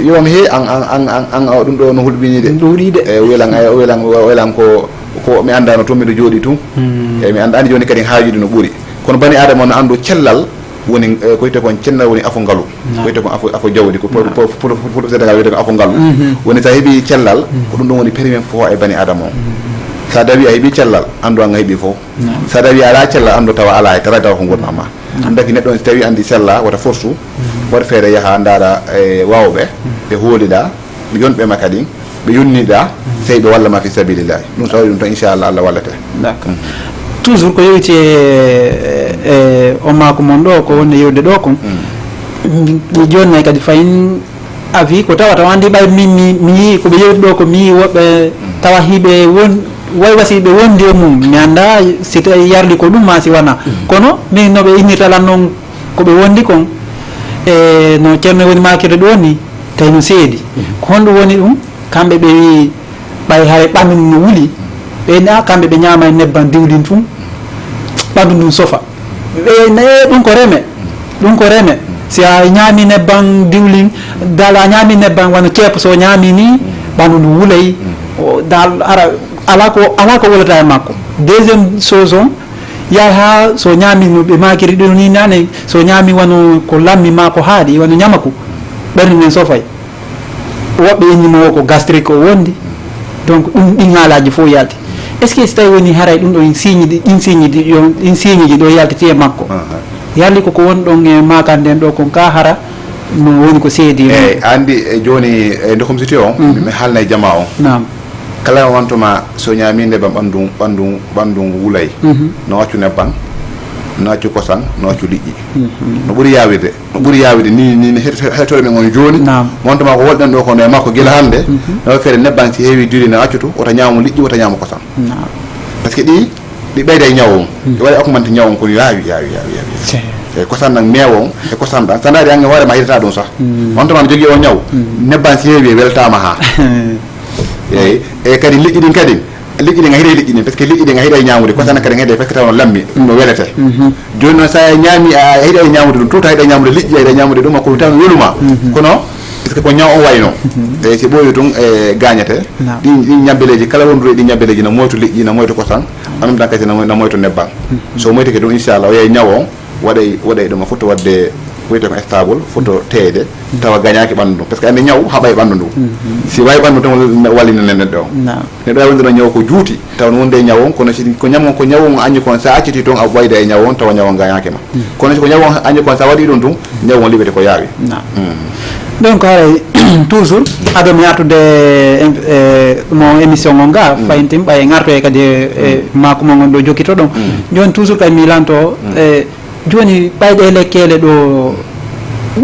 Yo mi he an an an an an o ɗum ɗo no hulɓini de. Ɗum ɗuuɗi de. Eyyi, welan ay welan welan ko ko mi anndano tun, miɗo jooɗi tun. Eyyi, mi annda anndi jooni kadi haajude no ɓuri. Kono bani adama no anndu cellal woni, eh, ko wiyte kon cellal woni afo ngalu. Ko wiyte kon afo afo jawdi, ko pour pour pour pour Sénégal wiyte kon afo ngalu. Woni sa heɓi cellal, ko ɗum ɗum woni premier fof e bani adama o. Sa dawi a heɓi cellal, anndu an a heɓi fof. Sa dawi ala cellal, anndu tawa ala e tara tawa ko ngurnama. Ɗum daki neɗɗo on si tawi anndi sella, wata forsu, waɗ feere yaha ndaara e waawɓe, ɓe hooliɗa, ɓe yonɓe ma kadi, ɓe yonniɗa, sey ɓe walla ma fi sabilillahi. Ɗum so waɗi ɗum tan, inchallah, Allah wallete. D'accord. Toujours ko yowiti e e o maako mon ɗo, ko wonde yewde ɗo kon. Mi jonnay kadi fayin avis ko tawata o anndi ɓay min mi mi yii ko ɓe yewti ɗo ko mi yii woɓɓe tawa hiɓe won way wasi ɓe wondi e mum, mi annda si tawi yarli ko ɗum ma si wona. Kono min no ɓe innirta lan noon ko ɓe wondi kon, e no ceerno woni makirde ɗo ni, tawi no seedi. Ko honɗum woni ɗum? Kamɓe ɓe wi ɓay haray ɓanndu ndu no wuli, ɓe na kamɓe ɓe ñaama e nebban diwlin tun, ɓanndu ndun sofa. Ɓe ne ɗum ko reme. Ɗum ko reme. Si a ñaami nebban diwlin, dal a ñaami nebban wano ceeb, so ñaami ni ɓanndu ndu wulay. O dal ara ala ko ala ko wulata e makko. Deuxième chose on, yaay ha so ñaami no ɓe makiri ɗum ni nane, so ñaami wano ko lammi ma ko haaɗi wano ñamaku, ɓernde nden sofay. Woɓɓe inni mo ko gastrique o wondi. Donc ɗum ɗin haalaji fof yalti. Est ce que si tawi woni haray ɗum ɗo signe ɗi ɗin signe ɗi ɗon ɗin signe ji ɗo yaltiti e makko? Yarli koko woni ɗon e makande ɗo kon ka hara no woni ko seedi. Eyyi, a anndi e jooni e ndokum siti o mi haalna e jama o. Naam. Kala wantuma so ñaami nebban ɓanndu ɓanndu ɓanndu ngu wulay. No accu nebban, no accu kosan, no accu liƴƴi. No ɓuri yaawirde, no ɓuri yaawirde ni ni ni het- hetore men on jooni. Naam. Wantuma ko wolɗen ɗo kono e makko gila hannde. No feere nebban si heewi diri no accutu, wota ñaamu liƴƴi, wota ñaamu kosan. Naam. Parce que ɗi ɗi ɓeyda e ñaw on. Ɗi waɗa augmente ñaw on kono yaawi yaawi yaawi yaawi. Eyyi, kosan nan meewo on e kosan ɗan, sa ndaari ange hoore ma hitata ɗum sah. Wantuma no jogii o ñaw, nebban si heewi weltama ha. Eyyi, e kadi liƴƴi ɗin kadi, liƴƴi ɗin a hiɗay liƴƴi ɗin parce que liƴƴi ɗin a hiɗay ñamude, kosan kadi a hiɗay parce que tawa no lammi, ɗum no welete. Jooni noon sa ñaami a hiɗay ñamude ɗum tout, a hiɗay ñamude liƴƴi, a hiɗay ñamude ɗum ko tawa no weluma. Kono parce que ko ñaw on wayno. Eyyi, si ɓooyi tun e gañete. Ɗin ɗin ñabbeleeji kala wondude ɗin ñabbeleeji na moytu liƴƴi, na moytu kosan. Anum tan kadi na moy- na moytu nebban. So moytike ɗum inchallah o yehi ñaw on. Waɗay waɗay ɗum a fotto waɗde wiyte ko stable, fotto teeyde, tawa gañaaki ɓanndu ndun parce que anndi ñaw haɓay ɓanndu ndu. Si wawi ɓanndu tan wallina neɗɗo o. Neɗɗo wawi wonde no ñaw ko juuti tawa no wonde e ñaw on, kono si ko ñam on ko ñaw on añi kon sa acciti toon a ɓayda e ñaw on tawa ñaw on gañaaki ma. Kono si ko ñaw on añi kon sa waɗi ɗum tun ñaw on liɓete ko yaawi. Donc haray toujours ado mi artude e mo émission on ga fayin tim ɓay gartoye kadi e maako mo gon ɗo jokkito ɗon. Joni toujours kay mi lanto e joni ɓayɗe lekkele ɗo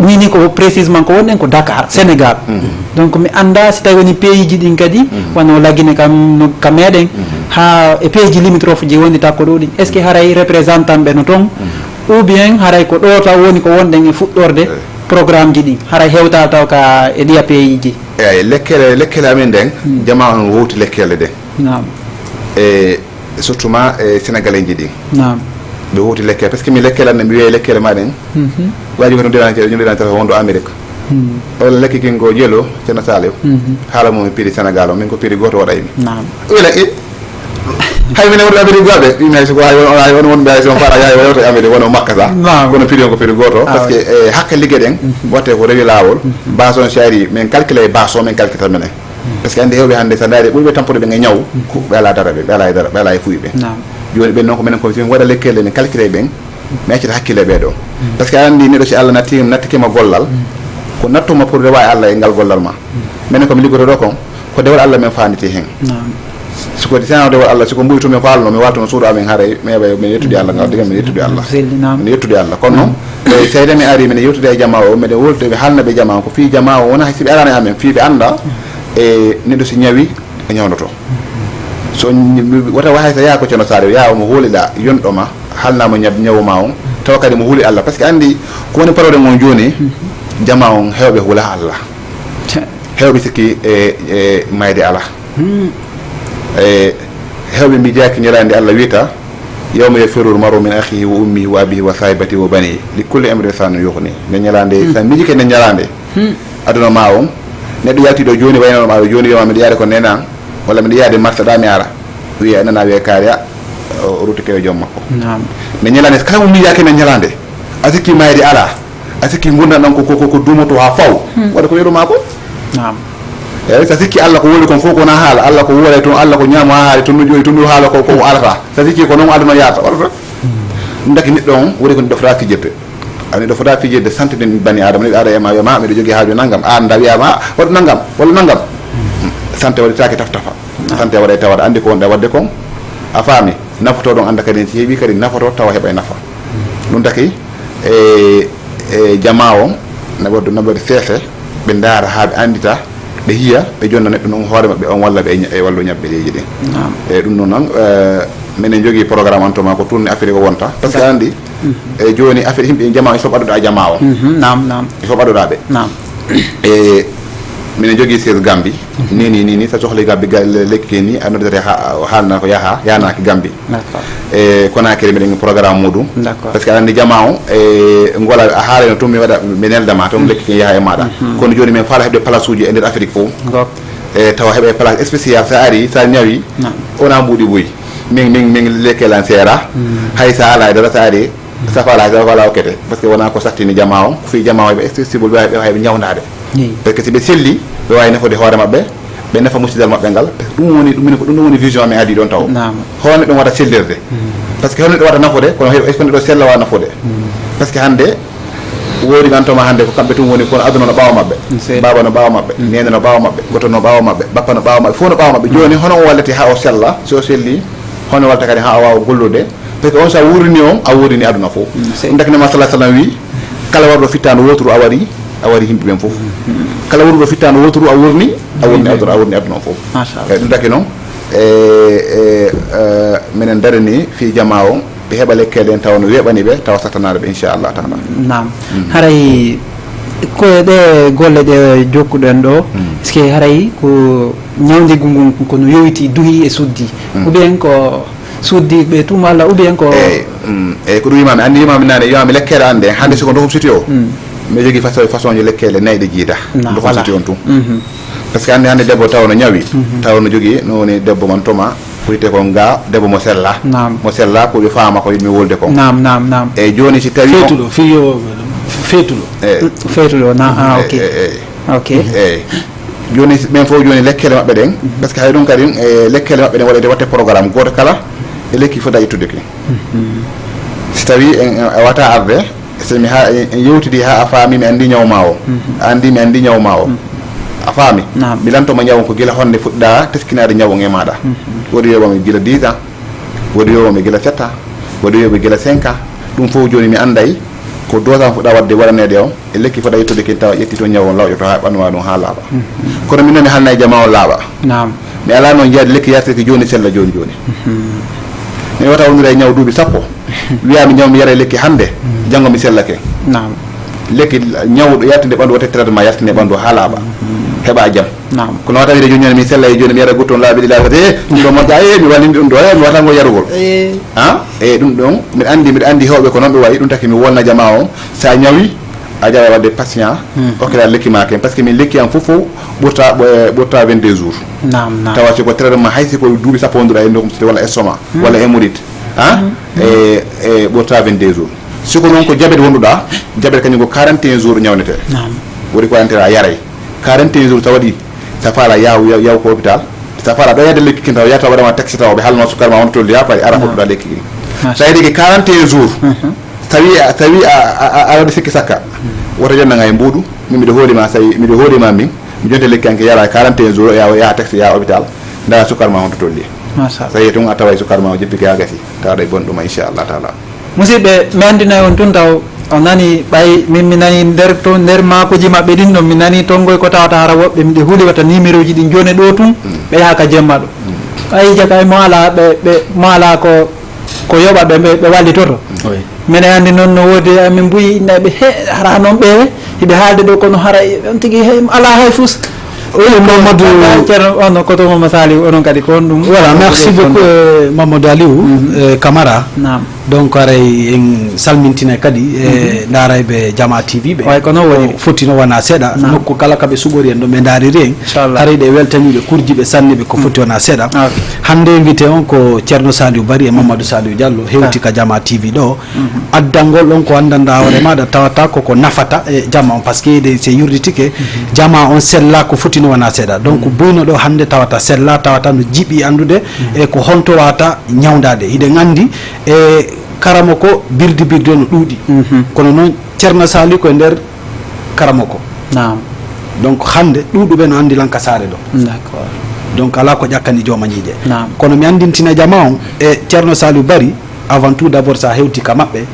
mini ko précisement ko wonɗen ko Dakar Sénégal. Donc mi anda si tawi woni pays ji ɗin kadi wano Lagine kam no ka meɗen ha e pays ji limitrophe ji woni takko ɗo ɗin est ce que haray représentant ɓe no toon? Ou bien haray ko ɗo taw woni ko wonɗen e fuɗɗorde programme ji ɗin haray hewta taw ka e ɗiya pays ji? Eyyi, lekkele lekkele amin ɗen jama on wowti lekkele ɗen. Naam. E surtout ma e sénégalais ji ɗin. Naam. Ɓe wowti lekkele parce que mi lekkele an mi wiye lekkele ma ɗen. Waji ko ɗum ɗiɗan ɗum ɗiɗan tawa wonɗo Amérique. Wala lekki kin ko jelo cena salew. Haala mum e piiri Sénégal o min ko piiri goto waɗaymi. Naam. Wela e Hay minen wonɓe Amérique waɓe, ɗum hay soko hay won, hay won wonɓe hay so on faala yahay wonto e Amérique, wono Makka sa. Naam. Kono prix on ko prix gooto, ah, parce que, eh, hakke ligge ɗen, watte ko rewi laawol. Baaso on si ari, min calcule e baaso, min calcule minen. Parce que anndi hewɓe hannde, so ndaari ɓurɓe tampude ɓen e ñaw, ko ɓe alaa dara ɓe, ɓe alaa e dara, ɓe alaa e fuuy ɓe. Naam. Jooni ɓen noon ko minen ko, so min waɗa lekkele, min calcule ɓen, mi accita hakkille ɓee ɗo. Parce que aɗa anndi neɗɗo si Allah natti, nattike ma gollal, ko nattuma pour rewa e Allah e ngal gollal ma. Minen ko min liggoto ɗo kon, ko dewal Allah min faanditi heen. Naam. Si ko sino dewal Allah, si ko mbuy to min faalno, mi waaltuno suudu amin haray, mi heɓa mi yettude Allah ngal, diga mi yettude Allah. Selli, naam. Mi yettude Allah. Kono noon, e seede mi ari, minen yewtude e jamaa o, minen wowlude ɓe haalna ɓe jamaa o, ko fii jamaa o wona hay si ɓe arani amen, fii ɓe annda, e neɗɗo si ñawi, o ñawdoto. So ñ-, wata wa hay so yaha ko Ceerno Saaliw, yaha omo hooliɗa, yonɗo ma, haalna mo ñab-, ñawu ma on, tawa kadi mo huuli Allah. Parce que anndi ko woni problème on jooni, jamaa on hewɓe hula Allah. Hewɓe sikki e, e mayde alaa. E hewɓe miijaaki ñalaande Allah wiyata, "Yawma yafirru l-mar'u min akhihi wa ummihi wa abihi wa sahibatihi wa banihi. Li kulli imri'in minhum sha'nun yughnihi." Nde ñalaande, sa miijike nde ñalaande, aduna ma on, neɗɗo yalti ɗo jooni, wayno ma ɗo jooni, wiyama miɗo yaade ko nena, walla miɗo yaade marsa ɗa mi ara. Wiya nana wiya kaari a, o rutti kewe joom makko. Naam. Nde ñalaande, kala mo miijaaki nde ñalaande, a sikki mayde alaa. A sikki ngurndan ɗan ko, ko, ko, ko duumoto haa faw. Waɗa ko weeɗo maa ko. Naam. Eyi, so a sikki Allah ko woni kon fof ko wona haala. Allah ko wuuray toon, Allah ko ñaamo haa haali toon, no jooɗi toon, no haala ko, ko o alata. So a sikki ko noon aduna yaata, waɗata. Ɗum taki neɗɗo on woni ko neɗɗo fota fijirde. A neɗɗo fota fijirde, sante nden bani Adama, neɗɗo ara e ma, wiya ma, "Miɗo jogii haaju nanngam." A annda, wiya ma, "Waɗu nanngam, walla nanngam." Sante waɗitaake taf tafa. Sante waɗay tawa aɗa anndi ko wonɗa waɗde kon. A faami? Nafotoo ɗon annda kadi, si heɓii kadi nafotoo tawa heɓay nafa. Ɗum taki, e, e jamaa o, na waɗi, na waɗi seese, ɓe ndaara haa ɓe anndita, ɓe hiya, ɓe jonna neɗɗo non hoore maɓɓe on walla ɓe e ña-, e wallu ñabbe leydi ɗin. Naam. E ɗum noon noon, e, minen jogii programme an to ma ko tourné Afrique o wonta. Parce que a anndi, e jooni Afrique yimɓe jamaa il faut ɓaɗɗoɗaa jamaa o. Mhm, naam, naam. Il faut ɓaɗɗoɗaa ɓe. Naam. E minen jogii siège Gambie. Ni, ni, ni, ni, so sohli gabbi ga-, le-, lekki ke ni, a noddete ha, o haalna ko yaha, yahanaaki Gambie. D'accord. E Conakry miɗen programme muɗum. D'accord. Parce que aɗa anndi jamaa on, e ngola a haalay no tun mi waɗa, mi nelda ma, tun lekki ke yaha e maɗa. Mhm. Kono jooni min faala heɓde place uji e nder Afrique fof. Ngok. E tawa heɓa place spécial, sa ari, sa ñawi, naam, wona mbuuɗi buy. Min, min, min lekke lan seera. Mm. Hay sa ala e dara sa ari, sa faala, sa faala okkete. Parce que wona ko sattini jamaa on, ko fii jamaa on ɓe accessible, ɓe wawi, ɓe wawi ñawndaade. Eyi. Parce que si ɓe selli, ɓe wawi nafude hoore maɓɓe, ɓe nafa musidal maɓɓe ngal. Ɗum woni, ɗum woni ko, ɗum woni vision amin adi ɗon taw. Naam. Hono neɗɗo wata sellirde. Mm. Parce que hono neɗɗo wata nafude, kono heɗo, est-ce que neɗɗo sella wa nafude? Mm. Parce que hannde, woodi gantoma hannde ko kamɓe tun woni, kono aduna no ɓaawo maɓɓe. Mm, sey. Baaba no ɓaawo maɓɓe, mm, neene no ɓaawo maɓɓe, goto no ɓaawo maɓɓe, bappa no ɓaawo maɓɓe, fof no ɓaawo maɓɓe. Mm. Jooni hono o wallete haa o sella, si o selli, hono walta kadi haa o waawa gollude, parce que on so a wuurini on, a wuurini aduna fof. Mm, sey. Ɗum taki Neema sallallahu alaihi wasallam wi, "Kala waruɗo fittaandu wooturu a wari, a wari yimɓe ɓen fof. Kala waruɗo fittaandu wooturu a wurni, a wurni aduna, a wurni aduna on fof." Machallah. Eyi, ɗum taki noon, e, e, e, minen darini fii jamaa on, ɓe heɓa lekkele en tawa no weeɓani ɓe, tawa sattanaare ɓe, inchallah taala. Naam. Mm. Haray ko e ɗe golle ɗe jokkuɗen ɗo, mm, est-ce que haray ko ñawndigu ngun ko no yowiti, duhi e suddi? Mm. Ou bien ko suddi ɓe tuma walla ou bien ko... Eyi, mm, eyi, ko ɗum wimami, anndi wimami nane, wimami lekkele an ɗe, hannde siko dohum siti o, mm, mi jogii façon, façon ji lekkele nayi ɗe jiida. Na, dohum voilà. Siti on tun. Mhm. Parce que hannde, hannde debbo taw no ñawi, mhm, taw no jogii, no woni debbo man toma, ko wiyetee ko nga debbo mo sella. Naam. Mo sella ko ɓe faama ko yiɗmi wolde kon. Naam, naam, naam. Eyi, jooni si tawi on feetuɗo, fiyo feetuɗo. Eyi. Feetuɗo, na, ah, ok. Eyi, eyi, eyi. Ok. Eyi. Jooni, ɓen fof jooni lekkele maɓɓe ɗen, mhm, parce que hay ɗum kadi, e lekkele maɓɓe ɗen waɗete watte programme, gooto kala e lekki fota ittude ki. Mhm. Si tawi en, en, a wata arde, so mi ha, en, en yewtidi ha a faami, mi anndi ñaw ma o. Mhm. A anndi, mi anndi ñaw ma o. Mhm. A faami? Naam. Mi lantoma ñaw on ko gila honde fuɗɗa teskinaade ñaw on e maɗa. Mhm. Woodi wiyoɓe mi gila dix ans, woodi wiyoɓe mi gila sept ans, woodi wiyoɓe gila cinq ans. Ɗum fof jooni mi annday ko dose an fuɗɗa waɗde waɗaneede on. E lekki fota yettude kin tawa ƴetti toon ñaw on lawƴoto haa ɓannu maa ɗum haa laaɓa. Mhm. Kono min noon mi haalna e jamaa on laaɓa. Naam. Mi alaa noon jeyde lekki yartirki jooni sella jooni jooni. Mhm. Mi wata wondude e ñaw duuɓi sappo. Wiyaa mi ñaw mi yara e lekki hannde, mhm, janngo mi sellake. Naam. Lekki ñawɗo yartinde ɓanndu wata traitement yartinde ɓanndu haa laaɓa. Mhm. Heɓa jam. Naam. Kono wata wiide jooni jooni mi sella e jooni mi yara gutton laaɓi ɗi laaɓi, eh, ɗum ɗo moƴƴa, eh, mi wallinde ɗum ɗo, eh, mi wata ngo yarugol. Eh. Ah? E ɗum ɗon, mbiɗa anndi, mbiɗa anndi heewɓe ko noon ɓe wayi, ɗum taki mi wolna jamaa on, so a ñawi, A jaɓa wadde patient, okkita lekki ma ken, parce que min lekki am fof fof ɓurta, ɓo-, ɓurta vingt-deux jours. Naam, naam. Tawa si ko traitement, hay si ko duuɓi sappo wonduɗa e ndokum site walla estomac, walla hémorroïde, ha? E, e ɓurta vingt-deux jours. Si ko noon ko jabet wonduɗa, jabet kañum ko quarante et un jours ñawnete. Naam. Woni ko quarante et un a yaray. Quarante et un jours sa waɗi, sa faala yaw, yaw, yaw ko hôpital. Sa faala ɗo yahde lekki kin taw, yahta waɗama taxi taw, ɓe haalno sukkar ma won tolli ha paari, ara hoɗuɗa lekki kin. Sa yeɗi ki quarante et un jours, tawi, tawi a, a, a, a waɗi sikki sakka. Woto jonnanga e mbuuɗu, min miɗo hoolima, sa yi-, miɗo hoolima min, mi jonte lekki anke yara quarante et un jours, ya, yaha taxi, yaha hôpital, ndaara sukkar ma honto tolli. Machallah. Sa yi tun a tawa e sukkar ma o jippike ha gasi, tawa ɗo e bonɗuma, inchallah taala. Musidɓe, mi anndinay on tun taw, on nani ɓay min mi nani nder to, nder maakuuji maɓɓe ɗin ɗon, mi nani tongoy ko tawata hara woɓɓe miɗe huli wata numéro ji ɗin jone ɗo tun, ɓe yaha ka jemma ɗo. Ɓay jaka mo ala ɓe, ɓe, mo ala ko, ko yoɓa ɓe, ɓe, ɓe wallitoto. Oui. Minen anndi noon no woodi, amin mbuyi innaɓe, he, hara noon ɓe, hiɓe haalde ɗo kono hara on tigi he, ala hay fus. Oui, Mamadou. Ceerno, on ko to Mamadou Saliou, onon kadi ko honɗum? Voilà, merci beaucoup, euh, Mamadou Aliou, euh, Camara. Naam. Donc, haray en salmintinay kadi, e ndaarayɓe Jama T V ɓe. Way ko noon woni. Ko foti no wona seeɗa. Naam. Nokku kala ka ɓe suɓori en ɗo ɓe ndaariri en. Inchallah. Haray ɗe weltaniiɓe kurjiɓe sanniɓe ko foti wona seeɗa. Ok. Hannde invité on ko Ceerno Saliou Bari e Mamadou Saliou Diallo, hewti ka Jama T V ɗo. Addangol on ko anndanɗaa hoore maaɗa tawata koko nafata e jama on, parce que ɗe se yurditike, jama on sella ko foti no wona seeɗa. Donc, buyno ɗo hannde tawata sella, tawata no jiɓi anndude e ko honto wata ñawndaade. Hiɗen anndi e karamoko birdi birdi no ɗuuɗi. Kono noon Ceerno Saliou ko e nder karamoko. Naam. Donc, hannde ɗuuɗuɓe no anndi lan ka saare ɗo. D'accord. Donc, alaa ko ƴakkani jooma ñiiƴe. Naam. Kono mi anndintina jama on e Ceerno Saliou Bari, avant tout d'abord, sa hewti ka maɓɓe,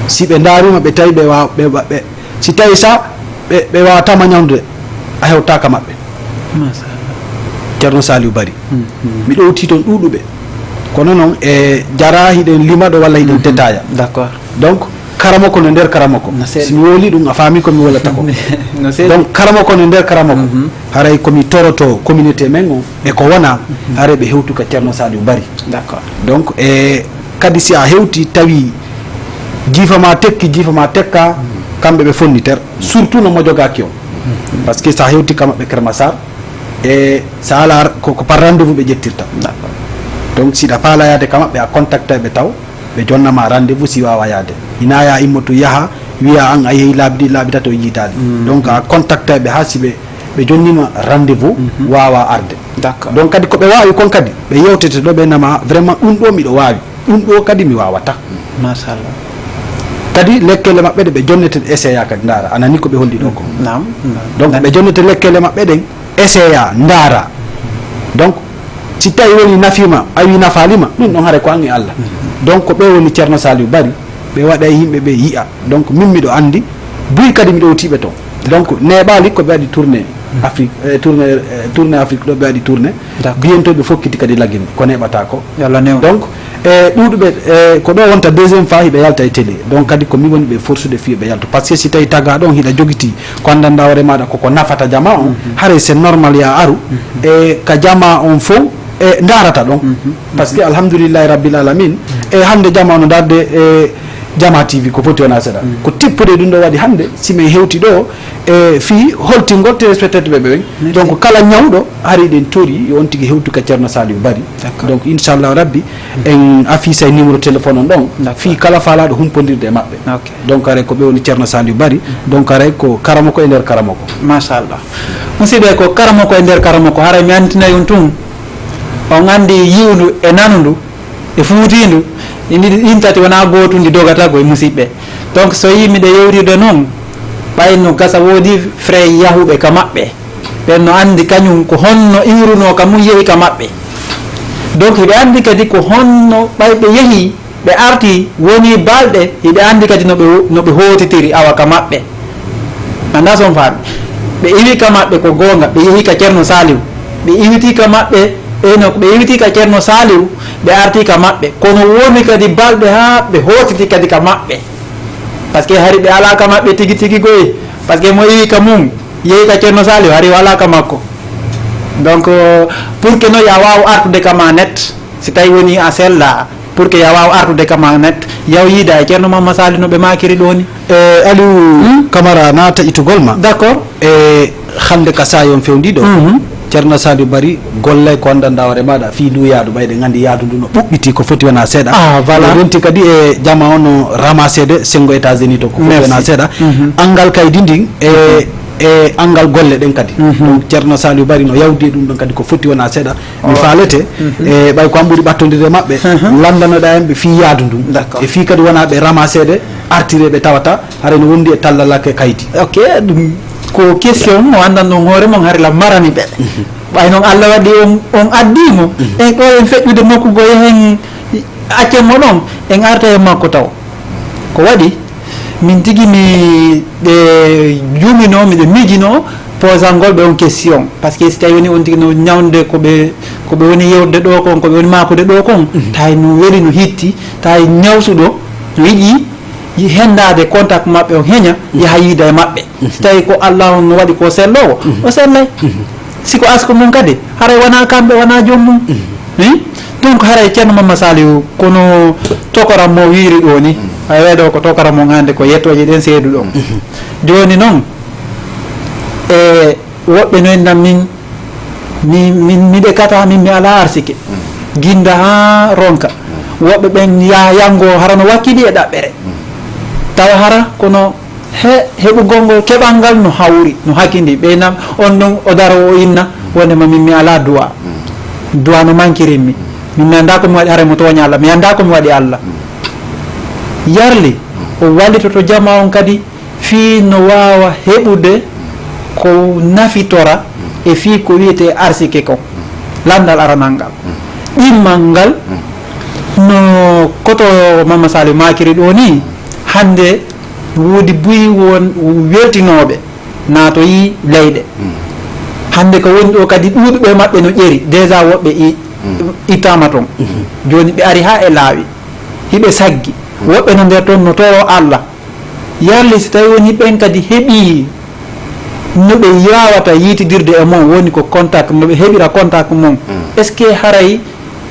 si ɓe ndaarima, ɓe tawi ɓe wa-, ɓe wa-, ɓe, si tawi sa ɓe, ɓe wawatama ñawndude, a hewta ka maɓɓe. Machallah. Ceerno Saliou Bari. Mi ɗowti toon ɗuuɗuɓe. Kono noon e jara hiɗen lima ɗo walla hiɗen tetaya. D'accord. Donc, karamoko no nder karamoko. No seeɗa. Si mi woli ɗum, a faami ko mi wolata ko. No seeɗa. Donc, karamoko no nder karamoko. Haray ko mi toroto communauté men on e ko wona, haray ɓe hewtu ka Ceerno Saliou Bari. D'accord. Donc, e kadi si a hewti tawi jiifa ma tekki, jiifa ma tekka, kamɓe ɓe fonniter. Surtout no mo jogaaki on. Parce que sa hewti ka maɓɓe Kermassar, e sa ala ko, ko par rendez-vous ɓe ƴettirta. D'accord. Donc, si ɗa faala yaade ka maɓɓe, a contacta ɓe taw, ɓe jonna ma rendez-vous si wawa yaade. Ina ya immoto yaha, wiya an a yehi laabi ɗiɗi, laabi tati o yiitaali. Donc, a contacta ɓe haa si ɓe, ɓe jonni ma rendez-vous, wawa arde. D'accord. Donc, kadi ko ɓe wawi kon kadi, ɓe yewtete ɗo, ɓe nama vraiment ɗum ɗo miɗo wawi, ɗum ɗo kadi mi wawata. Machallah. Kadi lekkele maɓɓe ɗe ɓe jonnete essaya kadi ndaara, a nani ko ɓe holli ɗo ko. Naam, naam. Donc, ɓe jonnete lekkele maɓɓe ɗen, essaya, ndaara. Donc, si tawi woni nafiima, a wi nafaalima, ɗum ɗon haray ko an e Allah. Donc, ko ɓe woni Ceerno Saliou Bari, ɓe waɗay yimɓe ɓe yi'a. Donc, min miɗo anndi, buy kadi miɗo wutiiɓe toon. Donc, neeɓaali ko ɓe waɗi tournée Afrique, eh, tournée, eh, tournée Afrique ɗo ɓe waɗi tournée. D'accord. Bientôt ɓe fokkiti kadi lagine, ko neeɓata ko. Yo Allah newnu. Donc, e ɗuuɗuɓe, e ko ɗo wonta deuxième fois hiɓe yalta e télé. Donc, kadi ko min woni ɓe forsude fii ɓe yaltu. Parce que si tawi taga ɗon hiɗa jogiti ko anndanɗaa hoore maaɗa koko nafata jama on, haray c'est normal ya aru, e ka jama on fof, e ndaarata ɗon. Parce que alhamdulillahi rabbil alamin, e hannde jama no ndaarde, e Jama T V ko foti wona seeɗa. Ko tippude ɗum ɗo waɗi hannde, si min hewti ɗo, e fii holtingol téléspectateur ɓe ɓen. Donc, kala ñawɗo, hari ɗen tori, yo on tigi hewtu ka Ceerno Saliou Bari. D'accord. Donc, inchallahu rabbi, en affiche ay numéro téléphone on ɗon. D'accord. Fii kala faalaaɗo humpondirde e maɓɓe. Ok. Donc, haray ko ɓe woni Ceerno Saliou Bari. Donc, haray ko karamoko e nder karamoko. Machallah. Musidɓe, ko karamoko e nder karamoko. Haray mi anndinay on tun. On anndi yi'undu e nanundu e fuutiindu. Ɗin ɗiɗi, ɗin tati wonaa gootu ndi dogata ko e musidɓe. Donc, so yii miɗe yewtirde noon, ɓay no gasa woodi frais yahuɓe ka maɓɓe. Ɓen no anndi kañum ko honno iwrunoo ka mum yehi ka maɓɓe. Donc, hiɓe anndi kadi ko honno ɓay ɓe yehi, ɓe arti, woni balɗe, hiɓe anndi kadi no ɓe, no ɓe hootitiri awa ka maɓɓe. Anndaa so on faami. Ɓe iwi ka maɓɓe ko goonga, ɓe yehi ka Ceerno Saliou. Ɓe iwiti ka maɓɓe, ɓe no, ɓe iwiti ka Ceerno Saliou, ɓe arti ka maɓɓe. Kono woni kadi balɗe haa ɓe hootiti kadi ka maɓɓe. Parce que hari ɓe alaa ka maɓɓe tigi tigi goy. Parce que mo iwi ka mum, yehi ka Ceerno Saliou, hari o alaa ka makko. Donc, euh, pour que no ya waaw artude ka ma net, si tawi woni a sella, Pour que ya waaw artude kama net, yaw yiida e Ceerno Mamma Sali no ɓe maakiri ɗo ni. E Aliou Camara, naata itugol ma. D'accord. E hannde ka saayon fewndi ɗo. Mhm. Ceerno Saliou Bari, golle ko anndanɗaa hoore maaɗa fii ndu yaadu, ɓayde nganndi yaadu ndu no ɓuɓɓiti, ko foti wona seeɗa. Ah, voilà. No renti kadi e jama on no ramasede senngo États-Unis to, ko foti wona seeɗa. Mhm. Anngal kaydi ndin e, e anngal golle ɗen kadi. Mhm. Donc, Ceerno Saliou Bari no yawdi e ɗum ɗon kadi, ko foti wona seeɗa. Mi faalete, e ɓay ko an ɓuri ɓattondirde maɓɓe, lanndanoɗaa en ɓe fii yaadu ndun. D'accord. E fii kadi wona ɓe ramasede, artire ɓe tawata, haray no wondi e talla lakke kaydi. Ok, ɗum ko question mo anndan ɗon hoore mon, hari la marani ɓe. Mhm. Ɓay noon Allah waɗi on, on addi mo. Mhm. En ɗo en feƴƴude nokku go yehen accen mo ɗon, en arta e makko taw. Ko waɗi, min tigi mi ɓe juumino, miɗe miijino posangol ɓe on question. Parce que si tawi woni on tigi no ñawnde ko ɓe, ko ɓe woni yewde ɗo kon, ko ɓe woni maakude ɗo kon, mhm, tawi no weli, no hitti, tawi ñawsuɗo no yiɗi yi-, hendaade contact maɓɓe, o heña, mhm, yaha yiida e maɓɓe. Mhm. Si tawi ko Allah on no waɗi ko selloowo, mhm, o sellay. Mhm. Si ko asko mum kadi, haray wona kamɓe, wona joom mum. Mhm. Hein? Donc, haray Ceerno Mamma Saliou, kono tokoram mo wiiri ɗo ni, mhm, a weeɗo ko tokoram mon hannde, ko yettooje ɗen seeduɗon. Mhm. Jooni noon, e woɓɓe no innam min, mi, min, miɗe kata, min mi alaa arsike. Mhm. Ginda haa ronka. Mhm. Woɓɓe ɓen ya-, yango hara no wakkili e ɗaɓɓere. Mhm. Tawa hara kono he heɓugol ngol keɓal ngal no hawri, no hakindi. Ɓe nam on ɗon o daro o inna, wonde ma min mi alaa duwa. Mm. Duwa no mankirin mi. Mm. Min mi anndaa ko mi waɗi, haray mo tooña Allah. Mi anndaa ko mi waɗi Allah. Mm. Yarli, mm, o wallitoto jama on kadi fii no waawa heɓude ko nafitora e fii ko wiyetee arsike kon. Mm. Lanndal aranal ngal. Mm. Ɗimmal ngal, mm, no koto Mama Sali maakiri ɗo ni, hannde woodi buy won weltinooɓe naatoyi leyɗe. Mm. Hannde ko woni ɗo kadi, ɗuuɗuɓe maɓɓe no ƴeri. Déjà woɓɓe i-, mm, ittaama toon. Mm-hmm. Jooni ɓe ari haa e laawi. Hiɓe saggi. Mm. Woɓɓe no nder toon no toro Allah. Yarli si tawi woni ɓen kadi heɓii no ɓe waawata yiitidirde e mon, woni ko contact, no ɓe heɓira contact mon. Mm. Est-ce que haray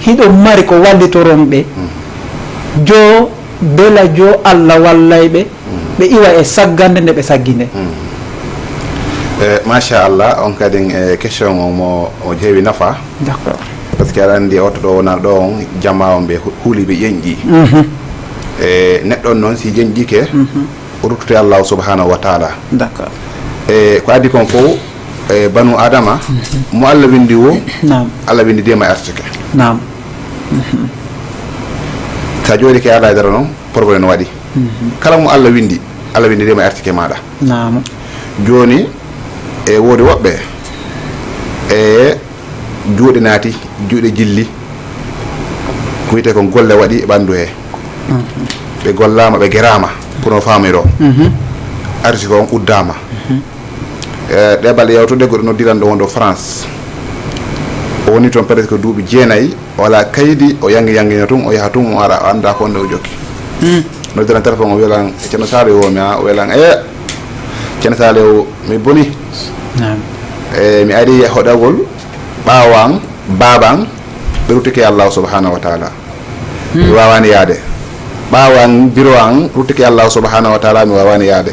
hiɗo mari ko wallitoron ɓe? Mm. Jo bela jo Allah wallay ɓe, mm, ɓe iwa e saggande nde ɓe saggi nde. Mm. Eh, machallah, on kadi, eh, question on mo, o heewi nafa. D'accord. Parce que aɗa anndi oto ɗo wona ɗo on, jama on ɓe hu-, huuli ɓe ƴenƴi. Mhm. E neɗɗo on noon si ƴenƴike, mhm, o ruttoto e Allahu subhanahu wa taala. D'accord. E ko adii kon fof, e banu Adama, mhm, mo Allah winndi wo, naam, Allah winndi de ma artike. Naam. Mhm. Sa jooɗike ala e dara noon, problème no waɗi. Mhm. Kala mo Allah winndi, Allah winndi de ma artike maaɗa. Naam. Jooni, e woodi woɓɓe, e juuɗe naati, juuɗe jilli, ko wiyetee kon golle waɗi e ɓanndu he. Mhm. Ɓe gollaama, ɓe geraama, pour no faamiroo. Mhm. Arsike on uddaama. Mhm. E ɗee balɗe yawtuɗe, goɗɗo noddiran ɗo wonɗo France. O woni toon presque duuɓi jeenayi, o alaa kaydi, o yangi yangino tun, o yaha tun, o ara, o anndaa ko honno o jokki. Hmm. Noddiran téléphone, o welan, "Ceerno Saliou o?" Mi a, o welan, "Eh, Ceerno Saliou o, mi boni." Naam. E mi ari e hoɗagol ɓaawo an, baaba an, ɓe ruttike e Allahu subhanahu wa taala. Hmm. Mi waawaani yaade. Ɓaawo an, biro an, ruttike e Allahu subhanahu wa taala, mi waawaani yaade.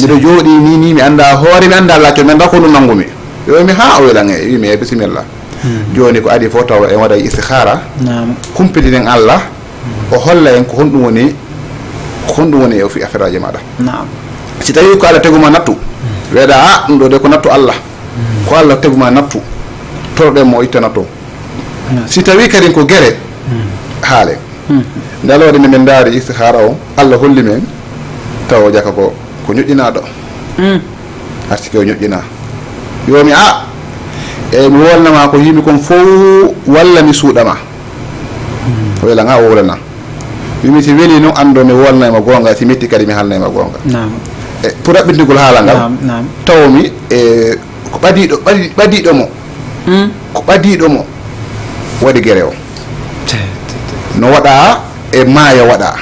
Miɗo jooɗii ni, ni mi anndaa hoore, mi anndaa laccol, mi anndaa ko honɗum nanngumi. Yo mi haa o welan e, wi mi, "Eh, bisimilla." Hmm. Jooni ko adii fof taw en waɗay istikhara. Naam. Humpitinen Allah, o holla en ko honɗum woni, ko honɗum woni e o fi affaire aji maaɗa. Naam. Si tawii ko Allah tegu ma nattu, weeɗa, "Ah, ɗum ɗo de ko nattu Allah." Hmm. Ko Allah tegu ma nattu, toroɗen mo o itta nattu o. Naam. Si tawii kadi ko gere, hmm, haale. Hmm. Nde Allah waɗi min ndaari istikhara o, Allah holli men, taw o jaka ko, ko ñoƴƴinaaɗo. Hmm. Artike o ñoƴƴinaa. Yo mi a, e mi wolna ma ko yimi kon fow, walla mi suuɗa ma. Hmm. O welan a, o wolana. Wimi si weli noon, anndo mi wolnay mo goonga, si metti kadi mi haalnay mo goonga. Naam. E pour raɓɓitingol haala ngal, naam, naam, taw mi, e ko ɓadiiɗo, ɓadi-, ɓadiiɗo mo, hmm, ko ɓadiiɗo mo waɗi gere o. Te, te, te. No waɗa e maayo waɗa.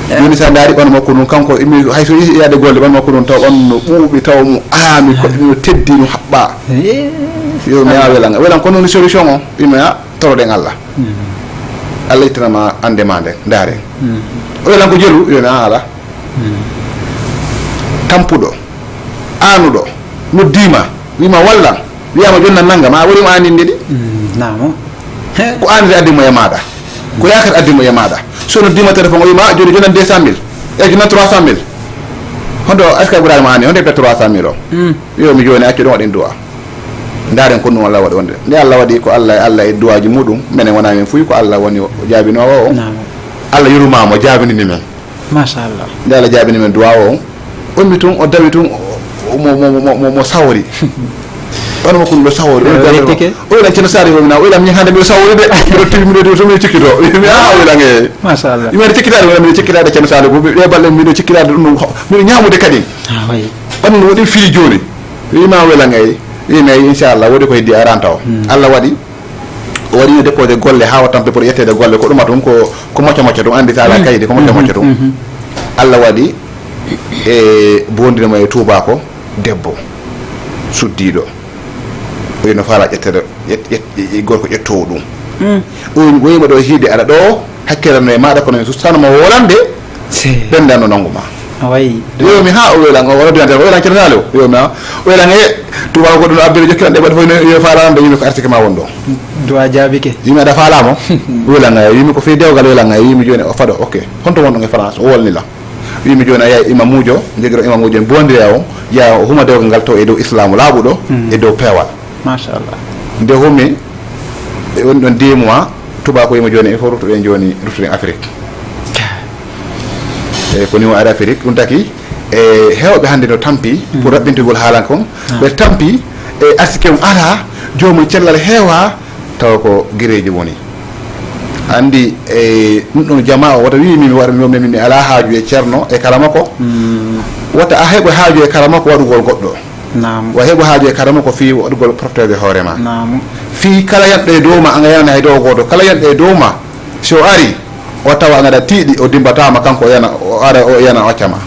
Eh. Jooni sa ndaari ɓandu makko ndun, kanko imi, hay so yaade golle, ɓandu makko ndun taw ɓandu no ɓuuɓi, taw mo aami, koɗɗe no teddi, no haɓɓa. Eh. Yo mi a welan, welan ko noon solution o, imi a toroɗen Allah. Hmm. Allah ittanama annde ma nde, ndaare. O wiya lan ko jelu, wiya mi, "Aa, alaa." Tampuɗo, aanuɗo, noddiima, wiima wallan, wiyaama jonnan nannga, ma woni mo aaninde ɗi. Naamo. Ko aanire addi mo e maaɗa. Ko yaakar addi mo e maaɗa. So noddiima téléphone, o wiima, "Ah, jooni jonnan deux cent mille. E jonnan trois cent mille." Hondo, est-ce que ɓuraani mo aani? Hondo e trois cent mille o? Wiyo mi jooni, accu ɗum waɗen du'a. Ndaaren ko ɗum Allah waɗi wonde. Nde Allah waɗi ko Allah e Allah e du'aaji muɗum, menen wonaa men fuy ko Allah woni o jaabinoowo o. Naam. Allah yurmaama, o jaabinini men. Machallah. Nde Allah jaabini men du'a o, o ummi tun, o dawi tun, o, o, mo, mo, mo, mo, mo sawri. Wano mo kunɗo sawri. O wilan Ceerno Saalihu, o wilan, o wilan min hannde miɗo sawri de. Miɗo tiwi, miɗo tiwi, so miɗo cikkito. Mi, "Ah, o wilan e." Machallah. Mi waɗi cikkitaade, o wilan miɗo cikkitaade Ceerno Saalihu. Ɓe, ɓe balle miɗo cikkitaade ɗum, ɗum, miɗo ñaamude kadi. Ah, oui. Ɓanndu waɗi fii jooni. Wiima o wilan e, wiimi ay, inchallah, woodi ko heddi aranta o. Allah waɗi. O waɗino déposé golle haa o tampi pour ƴetteede golle. Ko ɗuma tun ko, ko mocca mocca tun, anndi so alaa kaydi, ko mocca mocca tun. Allah waɗi e bondire mo e tuubaako debbo suddiiɗo. O wiino faala ƴetteede, ƴet-, ƴet-, ƴet-, gorko ƴettoowo ɗum. O wiimo ɗo hiide aɗa ɗo, hakkilano e maaɗa, kono mi sustanoo mo wolande. Ɓenndano nanngu ma. A wayi. Yo mi haa o welan, o waɗi dante, o welan Ceerno Saalihu. Yo mi haa. O welan e tuuba ko ɗum abbiri jokkiran ɗe ɓaɗi fof ne, yo faala nde yimɓe ko artike ma won ɗo. Du'a jaabike. Yimɓe aɗa faala mo. O welan e yimɓe ko fii dewgal, welan e yimɓe jooni o faɗo, ok. Honto won ɗon e France, o wolni la. Yimɓe jooni a yaay imamuujo, jogiro imamuujo en bondireewo, yaa o huma dewgal ngal to e dow islaamu laaɓuɗo, e dow peewal. Machallah. Nde humi, e woni ɗon deux mois, tubaako yimo jooni, il faut ruttuɗen jooni, ruttuɗen Afrique. E ko niveau Air Afrique, ɗum taki, e heewɓe hannde no tampi pour raɓɓintugol haalan kon. Ɓe tampi, e arsike on alaa, joomum cellal heewaa, tawa ko gereeji woni. Anndi, e ɗum ɗon jamaa o, wota wii mi, mi waɗa, mi, mi, mi alaa haaju e ceerno, e karamoko. Wota a heɓo haaju e karamoko waɗugol goɗɗo. Naam. Wa heɓo haaju e karama ko fii waɗugol protégé hoore ma. Naam. Fii kala yanɗo e dow ma, anga yanani hay dow gooto. Kala yanɗo e dow ma, si o ari, o tawa anga da tiiɗi, o dimbataama kanko, o yana, o ara, o yana, o accama.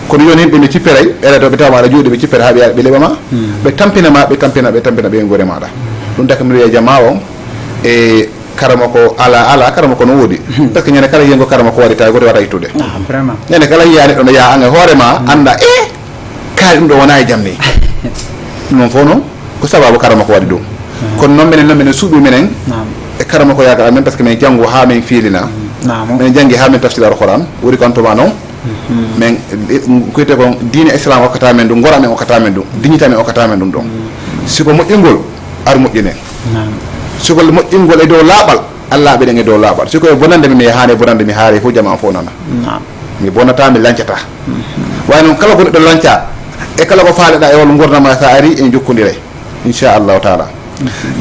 Kono yon yimɓe mi cippiray, ɓe ara to ɓe tawa ma aɗa juuɗe, ɓe cippira haa ɓe ara, ɓe leɓa ma. Ɓe tampina ma, ɓe tampina, ɓe tampina ɓe ngure maɗa. Ɗum taka mi wiya jamaa on, e karama ko ala, ala, karama ko no woodi. Parce que ñande kala yiyango karama ko waɗi tawi goto wata ittude. Ah, vraiment. Ñande kala yiyani ɗo no yaa anga hoore ma, anda, e kaari ɗum ɗo wona e jam ni. Ɗum noon fof noon ko sababu karama ko waɗi ɗum. Kono noon minen noon minen suuɓi minen e karama ko yagal amen, parce que min janngo haa min fiilina. Min janngi haa min tafsir Alquran, woni ko antuma noon. Min kuyte kon diine islam okkata men ɗum, ngora men okkata men ɗum, dignité men okkata men ɗum ɗon. Si ko moƴƴingol, ar moƴƴinen. Si ko moƴƴingol e dow laaɓal, Allah ɓeɗen e dow laaɓal. Si ko e bonande mi, mi yahaani e bonande, mi haare fof jama am fof nana. Mi bonata, mi lancata. Waaye noon kala ko neɗɗo lanca, e kala ko faaleɗa e walla ngurnama, sa ari en jokkondiray. Inchallahu taala.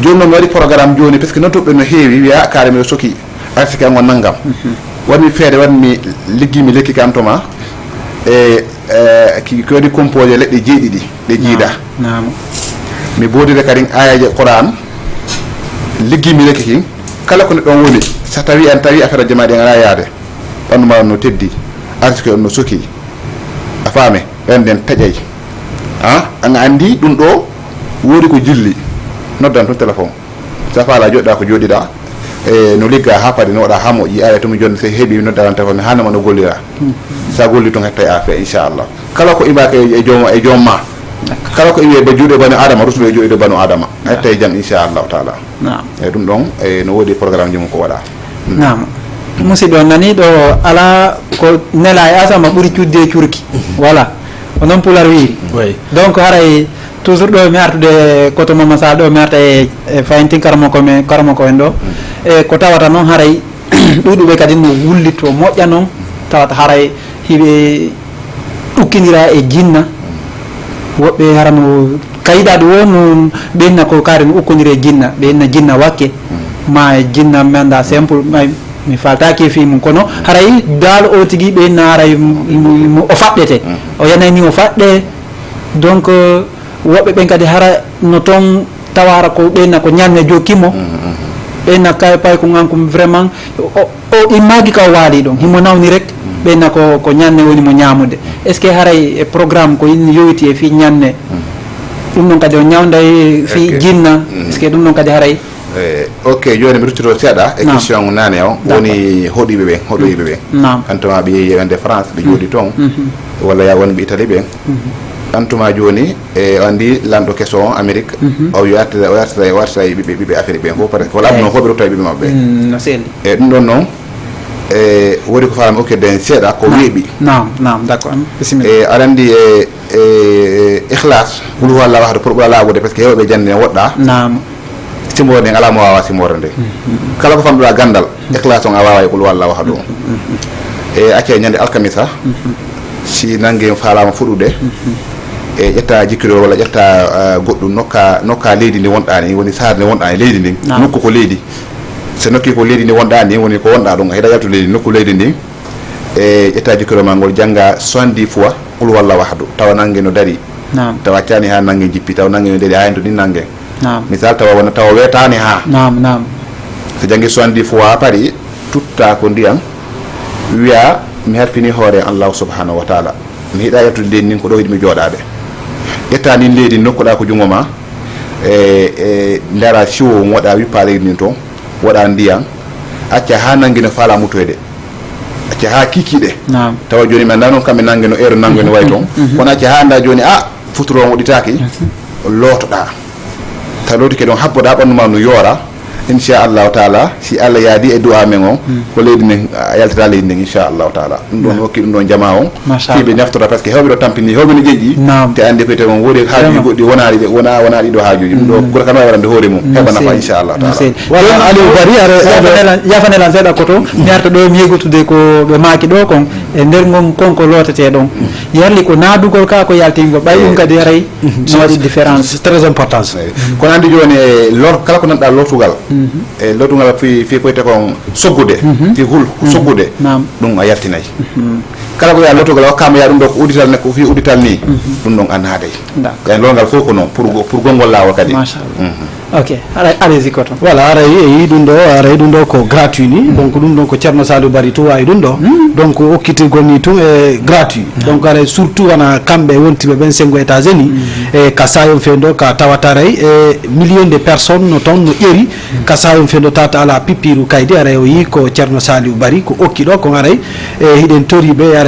Jooni noon mi waɗi programme jooni, parce que nottuɓe no heewi, wiya kaare miɗo soki, artike an on nanngam. Waɗmi feere, waɗmi liggi, mi lekki kam to ma. E, e, ki, ki waɗi composé leɗɗe jeeɗiɗi, ɗe jiida. Mi boodire kadi ayaji Qur'an, liggi mi lekki kin. Kala ko neɗɗo on woni, so tawi an tawi affaire jamaɗi en ala yaade. Ɓanndu ma on no teddi, artike on no soki. A faame? Ɓen nden taƴay. Ha? An a anndi ɗum ɗo woodi ko jilli. Noddan tun téléphone. Sa faala joɗɗa ko joɗiɗa. E no ligga ha paari, no waɗa ha moƴƴi. Ara tun mi jonni se heɓi mi nodda lan téléphone, mi haalna ma no gollira. Sa golli tun hettay affaire, inchallah. Kala ko imaaka e, e joom, e joom ma. Kala ko iwi e ba juuɗe banu Adama, rusuɗo e juuɗe banu Adama. Hettay jam, inchallahu taala. Naam. E ɗum ɗon, e no woodi programme ji mum ko waɗa. Naam. Musidɗo nani ɗo, ala ko nela e asama ɓuri cudde e curki. Voilà. Ko noon Pulaar wiiri. Oui. Donc haray toujours ɗo mi artude koto Mama Sall ɗo mi arta e, e fayin tin karamoko men, karamoko en ɗo. E ko tawata noon haray ɗuuɗuɓe kadi no wullito moƴƴa noon, tawata haray hiɓe ukkindira e jinna. Woɓɓe hara no kayiɗaɗo wo no ɓenna ko kaari no ukkondiri e jinna, ɓenna jinna wakke. Ma e jinna mi annda simple, ma mi faltaki e fii mum, kono haray daal o tigi ɓenna haray mo, mo, mo o faɗɗete. O yanay ni o faɗɗe. Donc, euh, woɓɓe ɓen kadi hara no toon tawa hara ko ɓenna ko ñanne jokki mo. Ɓenna kay pay ko ngankum vraiment o, o immaki ka o waali ɗon. Himo nawni rek. Ɓenna ko, ko ñanne woni mo ñaamude. Est-ce que haray e programme ko in yowiti e fii ñanne? Ɗum ɗon kadi o ñawnday fii jinna. Est-ce que ɗum ɗon kadi haray Eh, ok, jooni mi ruttito seeɗa e question naane o. Woni hoɗiiɓe ɓen, hoɗoyiiɓe ɓen. Naam. Antuma ɓe yehi wonde France, ɓe jooɗi toon. Walla ya wonɓe Italie ɓen. Antuma jooni, e o anndi lanɗo keso on, Amérique, o yo artira, o artira, o artira e ɓiɓɓe, ɓiɓɓe Afrik ɓen fof, par exemple. Walla aduna o fof ɓe rutta e ɓiɓɓe maɓɓe ɓen. No selli. E ɗum ɗon noon, e woodi ko faalaami okkirde heen seeɗa, ko weeɓi. Naam, naam, d'accord. Bisimilla. E aɗa anndi e, e Ikhlas, Qul huwa Allahu ahad, pour ɓura laaɓude, parce que heewɓe jannde ne woɗɗa. Naam. Simoore nden alaa mo waawaa simoorde nde. Kala ko famɗuɗaa ganndal, Ikhlas on a waawaa e Qul huwa Allahu ahad on. E acca e ñande alkamisa, si nannge faalaama fuɗude, e ƴetta jikkirol walla ƴetta, ah, goɗɗum nokka, nokka leydi ndi wonɗaa ni, woni saare nde wonɗaa ni, leydi ndin, nokku ko leydi. So nokki ko leydi ndi wonɗaa ni, woni ko wonɗaa ɗum, a hiɗa yaltu leydi, nokku leydi ndin, e ƴetta jikkirol ma ngol, jannga soixante-dix fois Qul huwa Allahu ahad, tawa nannge no dari. Naam. Tawa accaani haa nannge jippi, tawa nannge no dari, haa hento ni nannge. Naam. Misal, tawa wona, tawa weetaani haa. Naam, naam. So janngi soixante-dix fois pari, tutta ko ndiyam, wiya, "Mi halfini hoore Allahu subhanahu wa taala. Mi hiɗa yaltude leydi ndin, ko ɗo hiɗmi jooɗaade." Ƴetta ndin leydi, nokkuɗaa ko junngo ma, e, e, ndara siwo, waɗa wippa leydi ndin toon, waɗa ndiyam, acca haa nannge no faala mutoyde. Acca haa kiikiiɗe. Naam. Tawa jooni mi anndaa noon kamɓe nannge no, heure nannge no wayi toon. Kono acca haa anndaa jooni, a, futuro on udditaaki, lootoɗaa. Tawa lootike ɗon, habboɗaa ɓanndu ma no yoora. Inchallahu taala, si Allah yaadi e du'a men on, ko leydi ndin, a yaltata leydi ndin, inchallahu taala. Ɗum ɗon hokki ɗum ɗon jamaa on. Machallah. Fii ɓe naftora, parce que heewɓe ɗo tampini, heewɓe no ƴeƴƴi. Naam. Te annde ko wiyetee kon woodi haajuuji goɗɗi wonaali ɗe, wona, wona ɗiɗo haajuuji. Ɗum ɗo kura kam waɗande hoore mum, heɓa nafa, inchallahu taala. Voilà, Aliou Bari, are, yafanelan, yafanelan seeɗa koto, mi arta ɗo mi yewtude ko ɓe maaki ɗo kon, e nder ngon kon ko lootetee ɗon. Yarli ko naadugol ka, ko yaltingol, ɓay ɗum kadi aray no waɗi différence. C'est très important. Eyi. Kono anndi jooni, e lor-, kala ko nanɗaa lortugal, e lortugal fii, fii ko wiyetee kon soggude, fii hul, soggude, naam, ɗum a yaltinay. Kala ko wiyaa lottogal, a hokkaama yaa ɗum ɗo ko uddital ne, ko fii uddital nii, ɗum ɗon a naaday. D'accord. Ɓen longal fof ko noon, pour go-, pour gonngol laawol kadi. Machallah. Ok, aray, allez-y, koto. Voilà, aray, e yi ɗum ɗo, aray ɗum ɗo ko gratuit ni. Donc, ɗum ɗon ko Ceerno Saliou Bari tun wawi ɗum ɗo. Donc, okkitirgol ni tun e gratuit. Donc, aray surtout wona kamɓe wontiɓe ɓen senngo États-Unis. E ka sayon fee ɗo, ka tawata aray, e million de personnes no toon no ƴeri. Ka sayon fee ɗo tawata alaa pipiiru kaydi, aray o yi ko Ceerno Saliou Bari, ko okki ɗo, kon aray, e hiɗen tori ɓe, aray.